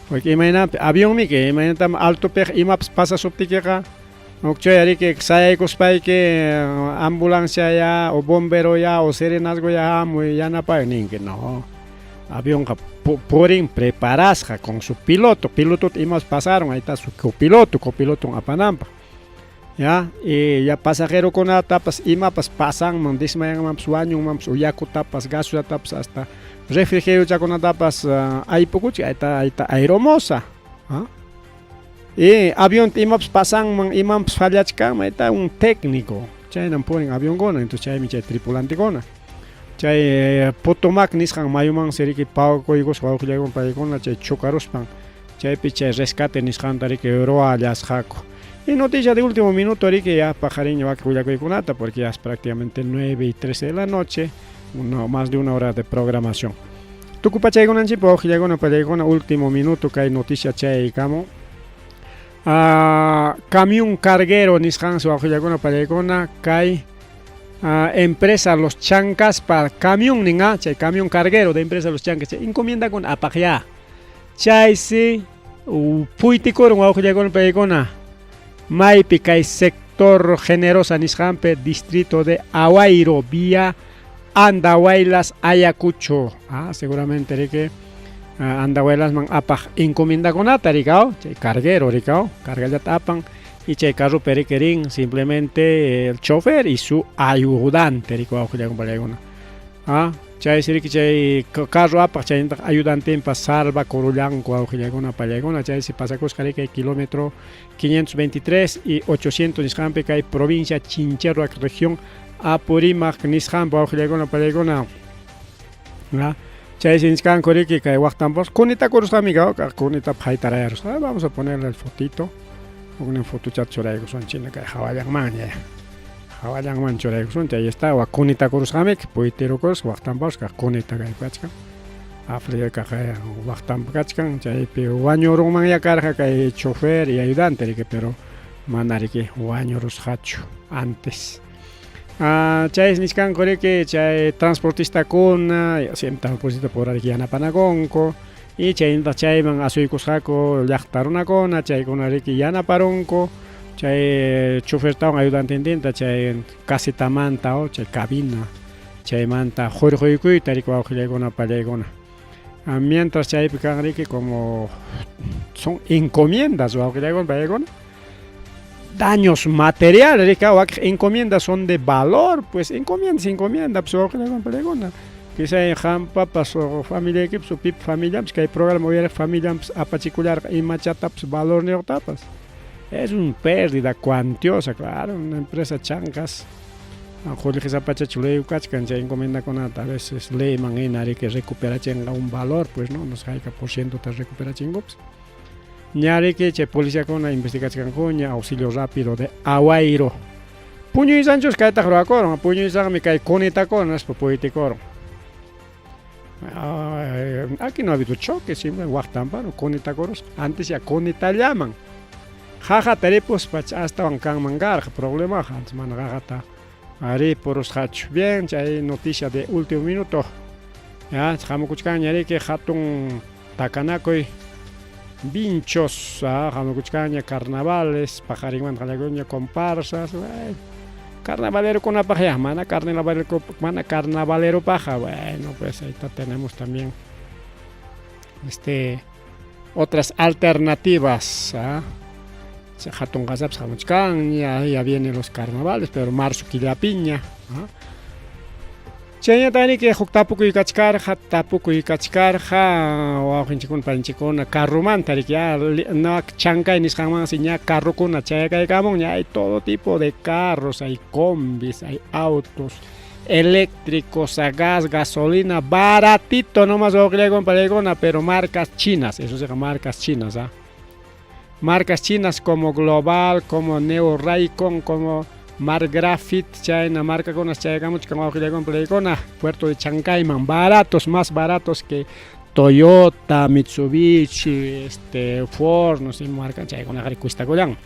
Porque imaynanpi avionmi que imaynatam altopiq imapas pasasuptikiqa huk chay riki sayaykuspayki ambulancia ya o bombero ya o serenazgo ya hamuy yanapay ninki, no. Avionqa purin preparasqa con su piloto, pilotota imapas pasaron, ahí está su copiloto, copiloto apananpaq. Ya, y ya pasajerokunatapas imapas pasanman, desmayanmanpas, wañunmanpas, o yakutapas, gasolatapas, hasta refrigeriochakunatapas aypukuchik, ahí está aeromosa. Y avión imapas pasanman, imapas fallachkanman, ahí está un técnico. Chaynam purin avionkuna, entonces chaymi chay tripulantekuna. Chay Potomac nisqan mayuman siriki pawkuykusqa wawqillakuna paykuna chay chocaruspan chaypi chay rescate nisqanta riki ruwallasqaku. Y noticia de último minuto riki ya paqarinña waki willakuykunata porque ya es prácticamente 9:13 de la noche, más de una hora de programación. Tukupachaykunanchikpa wawqillakuna paykuna último minuto kay noticia chayaykamun. Camión carguero nisqansi wawqillakuna paykuna kay empresa Los Chancas pa camión ninga, chay camión carguero de empresa Los Chancas, chay encomienda con apaqya. Chaysi puytikurun wawqillakuna paykuna maypi kay sector Sector Generosa nisqanpi, distrito de Aguairo, vía Andahuaylas, Ayacucho. Ah, seguramente riki Andahuaylasman apaq encomiendakunata rikao, chay carguero rikao, cargallata apan y chay carropi riki rin simplemente el chofer y su ayudante rikao wawqillaykuna. Ah, chaysi riki chay carro apaq chaynataq ayudantinpas salvakurullanku wawqillaykuna pallaykuna, chaysi pasakusqa riki kay kilómetro 523 y 800 nisqanpi kay provincia Chinchero región Apurímac nisqanpi wawqillaykuna pallaykuna. Ah, chaysi nichkanku riki kay waqtanpas kunitakurusqami kunita haytarayarusqa. Vamos a ponerle el fotito, huknin fotochata churaykusunchik kay hawallanmanña. Hawallanman churaykusunchik, ahí está, wa kunitakurusqamiki puytirukurusqa waqtanpas kunita kay kachkan. Afrika waqtanpa kachkan, chaypi wañurunmanya karqa kay chofer y ayudante riki, pero mana riki wañurusqachu antes. Chay nichkanku riki chay transportistakuna, siempre transportista por riki yanapanakunku y chaynataq chayman asuykusqaku llaqta runakuna, chaykuna riki yanaparunku chay chofertawan ayudantintinta chay casetamanta o chay cabina chaymanta hurquykuyta riki wawqillaykuna pallaykuna. Mientras chaypi kan riki como son encomiendas wawqillaykuna pallaykuna, daños materiales riki wakiq encomiendas son de valor, pues encomienda encomienda pues wawqillaykuna pallaykuna. Quizá qampapas o familiaykipas o pipa familianpas kay programa uyariq familianpas apachikullarqa imachatapas valorniyuqtapas. Es una pérdida cuantiosa, claro, una empresa Chankas qullqi ley kachkan chay encomendakunata a veces leyman hina riki recuperachinqa un valor, pues no, no sé hayka por ciento ta recuperachinkupas. Ña riki chay policiakuna investigachkankuña auxilio rápido de Aguairo. Puñuysanchus kaytaq ruwakurun, puñuysanmi kay kunitakuna nispa puytikurun. Aquí no ha habido choque, simplemente waqtanpa kunitakurusqa, antes ya kunitallaman. Qaqata ripuspa astawan kanman karqa problemaqa, antes mana qaqata ripurusqachu. Bien, chay noticia de último minuto. Ya, hamukuchkanña riki hatun takanakuy vinchos, hamukuchkanña carnavales, paqarinmanta qallakuña comparsas, carnavalerokunapaq ya, mana carnavalero, mana carnavaleropaqqa, bueno, pues ahí está, tenemos también otras alternativas, ¿ah? Hatun qasapas hamuchkanña, ya vienen los carnavales, pero marzo killapiña, ¿ah? Chaynata riki huk tapukuy kachkarqa, tapukuy kachkarqa wawqinchikkuna paninchikkuna carromanta riki ya no Chancay nisqanmansi ña carrokuna chayakaykamun, ña hay todo tipo de carros, hay combis, hay autos eléctricos a gas, gasolina, baratito nomás wawqillaykuna pallaykuna, pero marcas chinas, eso se llama marcas chinas, ¿ah? Marcas chinas como Global, como Neo Raycon, como Mar Grafit, chayna markakuna chayakamuchkan wawqillaykuna pallaykuna, puerto de Chancayman, baratos, más baratos que Toyota, Mitsubishi, Ford, no sé, marca chaykuna cuestakullan.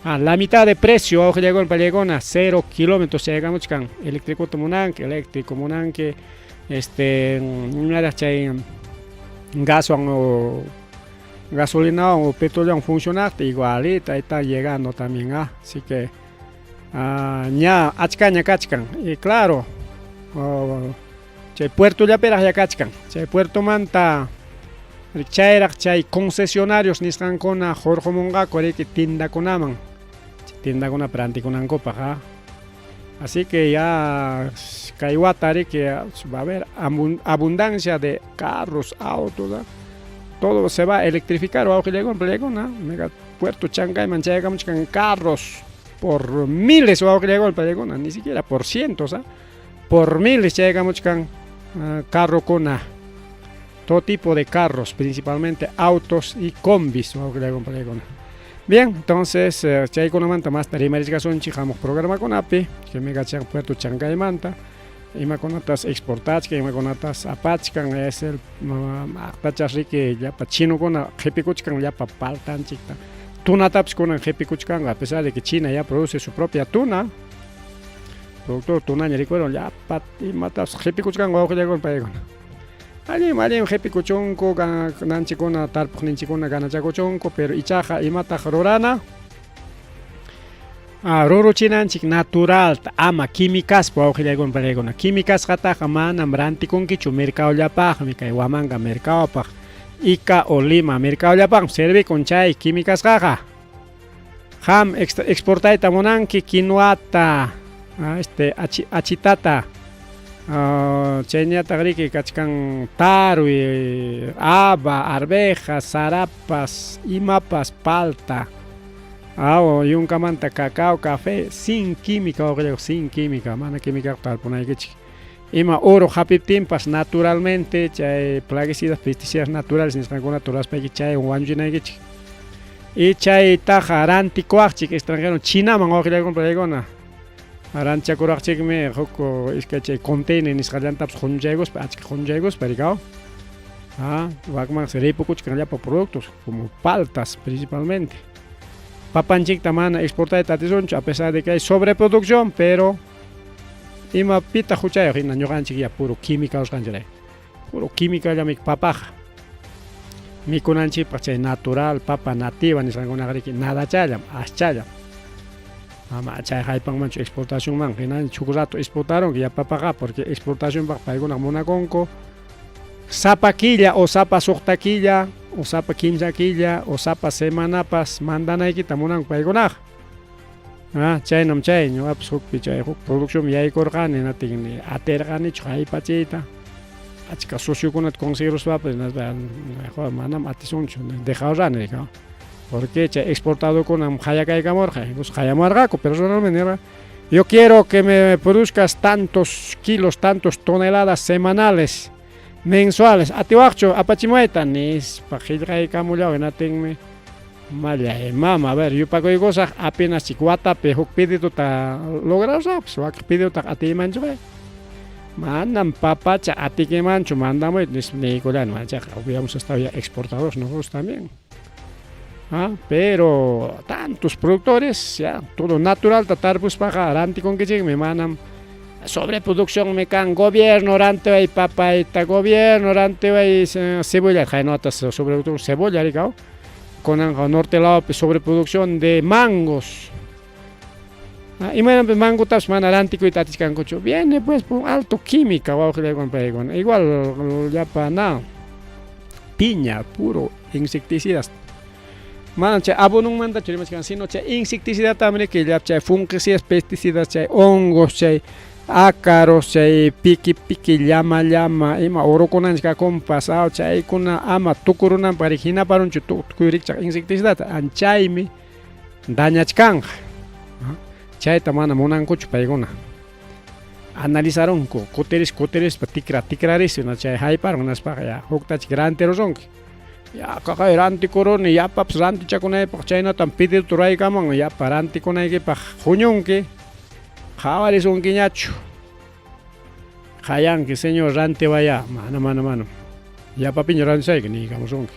Ah, la mitad de precio, wawqillaykuna pallaykuna, 0 kilómetros chayakamuchkan, eléctrico munanki, eléctrico munanki, chay gaswan o gasolina o petróleo funcionante igualita, ahí está llegando también, ¿ah? Así que ña achkaña kachkan, y claro, chay puerto llapiraq ya kachkan, chay puertomanta chayraq chay concesionarios nisqankuna hurqumunqaku riki tiendakunaman, tiendakunapi rantikunankupaq, ¿ah? Así que ya kay wata riki va a haber abundancia de carros, autos, ¿ah? Todo se va a electrificar, wawqillaykuna, mega puerto Chancayman chayakamuchkan carros por miles, wawqillaykuna, ni siquiera por cientos, ¿ah? Por miles chayakamuchkan carrokuna, todo tipo de carros, principalmente autos y combis, wawqillaykuna. Bien, entonces chaykunamanta masta rimarichkasunchik hamuq programakunapi, que mega puerto Chancaymanta, imakunatas exportachkan, imakunatas apachkan, es el aqtachas riki llapa chinokuna qhipikuchkan llapa paltanchikta, tunatapas kunan qhipikuchkanqa, a pesar de que China ya produce su propia tuna, productor tunaña rikuron llapa imatas qhipikuchkanqa wawqillaykuna paykuna. Allin, allin qhipikuchunku, nanchikuna tarpuqninchikuna ganachakuchunku, pero ichaqa imataq rurana. Ah, ruruchinanchik naturalta ama químicaspa wawqillaykuna panaykuna químicasqataqa manam rantikunkichu mercadollapaqmi kay Huamanga mercadopaq Ica o Lima mercadollapaqmi servikun chay químicasqaqa qam exportayta munanki quinoata ah, este achitata ah, chayñataq riki kachkan tarwi haba arveja sarapas imapas palta Aw, yunkamanta cacao, café, sin química, wawqillayku, sin química, mana química tarpunaykichik. Ima oro hapiptinpas naturalmente chay plaguicidas, pesticidas naturales nisqankunata ruraspayki chaywan wañuchinaykichik. Y chaytaqa rantikuwaqchik extranjero Chinaman wawqillayku paykuna. Rantichakuraqchikmi huk iskay chay container nisqallantapas huñuchaykuspa, achka huñuchaykuspa rikaw. Ah, wakmansi ripukuchkan llapa productos como paltas principalmente. Papanchikta mana exportayta atisunchu a pesar de que hay sobreproducción, pero ima pitaq huchayuq hina ñuqanchik ya puro química usqanchik puro química papaqa. Mikunanchikpaq chay natural papa nativa nisqankunaqa riki nadachallam, aschallam. Ama chay haypanmanchu exportacionman hina huk rato exportarunki ya papaqa porque exportacionpaq paykuna munakunku sapa killa o sapa suqta killa o sapa kimsa killa o sapa semanapas mandanaykita munanku paykunaqa. Ah, chaynam chay ñuqapas hukpi chay huk produccionmi yaykurqani hinaptin atirqanichu haypachiyta achka sociokunata conseguiruspapas hinaspa manam atisunchu dejarani porque chay exportadorkunam qayakaykamurqa incluso qayamuwarqaku personalmente nirqa yo quiero que me produzcas tantos kilos tantos toneladas semanales mensuales atiwaqchu apachimuwayta nispa qillqaykamullaw hinaptinmi mallay mama a ver yupakuykusaq apenas chik watapi huk pedidota lograrusaqpas wakin pedidotaqa atiymanchu manam papacha atikimanchu mandamuyta nispa niykullani manchaqa hubiéramos estado ya exportadores nosotros también. Ah, pero tantos productores ya todo naturalta tarpuspaqa rantikunkichikmi manam sobreproduccionmi kan gobierno rantiway papayta gobierno rantiway cebolla qaynawatas sobreproducción cebolla rikaw kunanqa norte lawpi sobreproducción de mangos. Ah, imaynanpi mangotapas mana rantikuyta atichkankuchu viene pues por alto química wawqillaykuna paykuna igual llapa na piña puro insecticidas mana chay abononmantachu rimachkan sino chay insecticidata riki llapa chay fungicidas pesticidas chay hongos chay ácaros chay piki piki llama llama ima urukunanchik kakunpas aw chaykuna ama tukurunanpaq riki hinaparunchu tukuy rikchaq insecticidata anchaymi dañachkanqa chayta mana munankuchu paykuna analizarunku kutiris kutirispa tikra tikraris chay hayparun hinaspaqa ya huktachik rantirurunki ya qaqay rantikuruni yapapas rantichakunaypaq chaynatam pedido ruraykamun yapa rantikunaykipaq huñunki qhawarisunkiñachu qayanki señor rantiwaya mana mana mana yapapiña rantisayki niykamusunki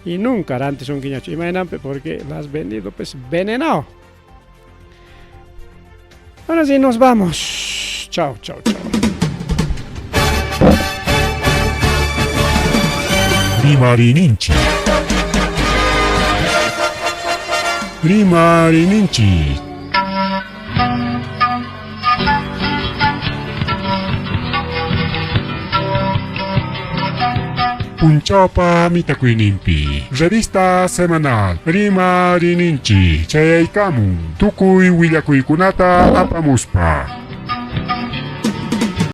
y nunca rantisunkiñachu imaynanpi porque la has vendido pues venenado. Ahora sí nos vamos. Chao, chao, chao. Rimarininchik. Rimarininchik. Punchawpa mitakuyninpi. Revista semanal Rimarininchik chayaykamun tukuy willakuykunata apamuspa.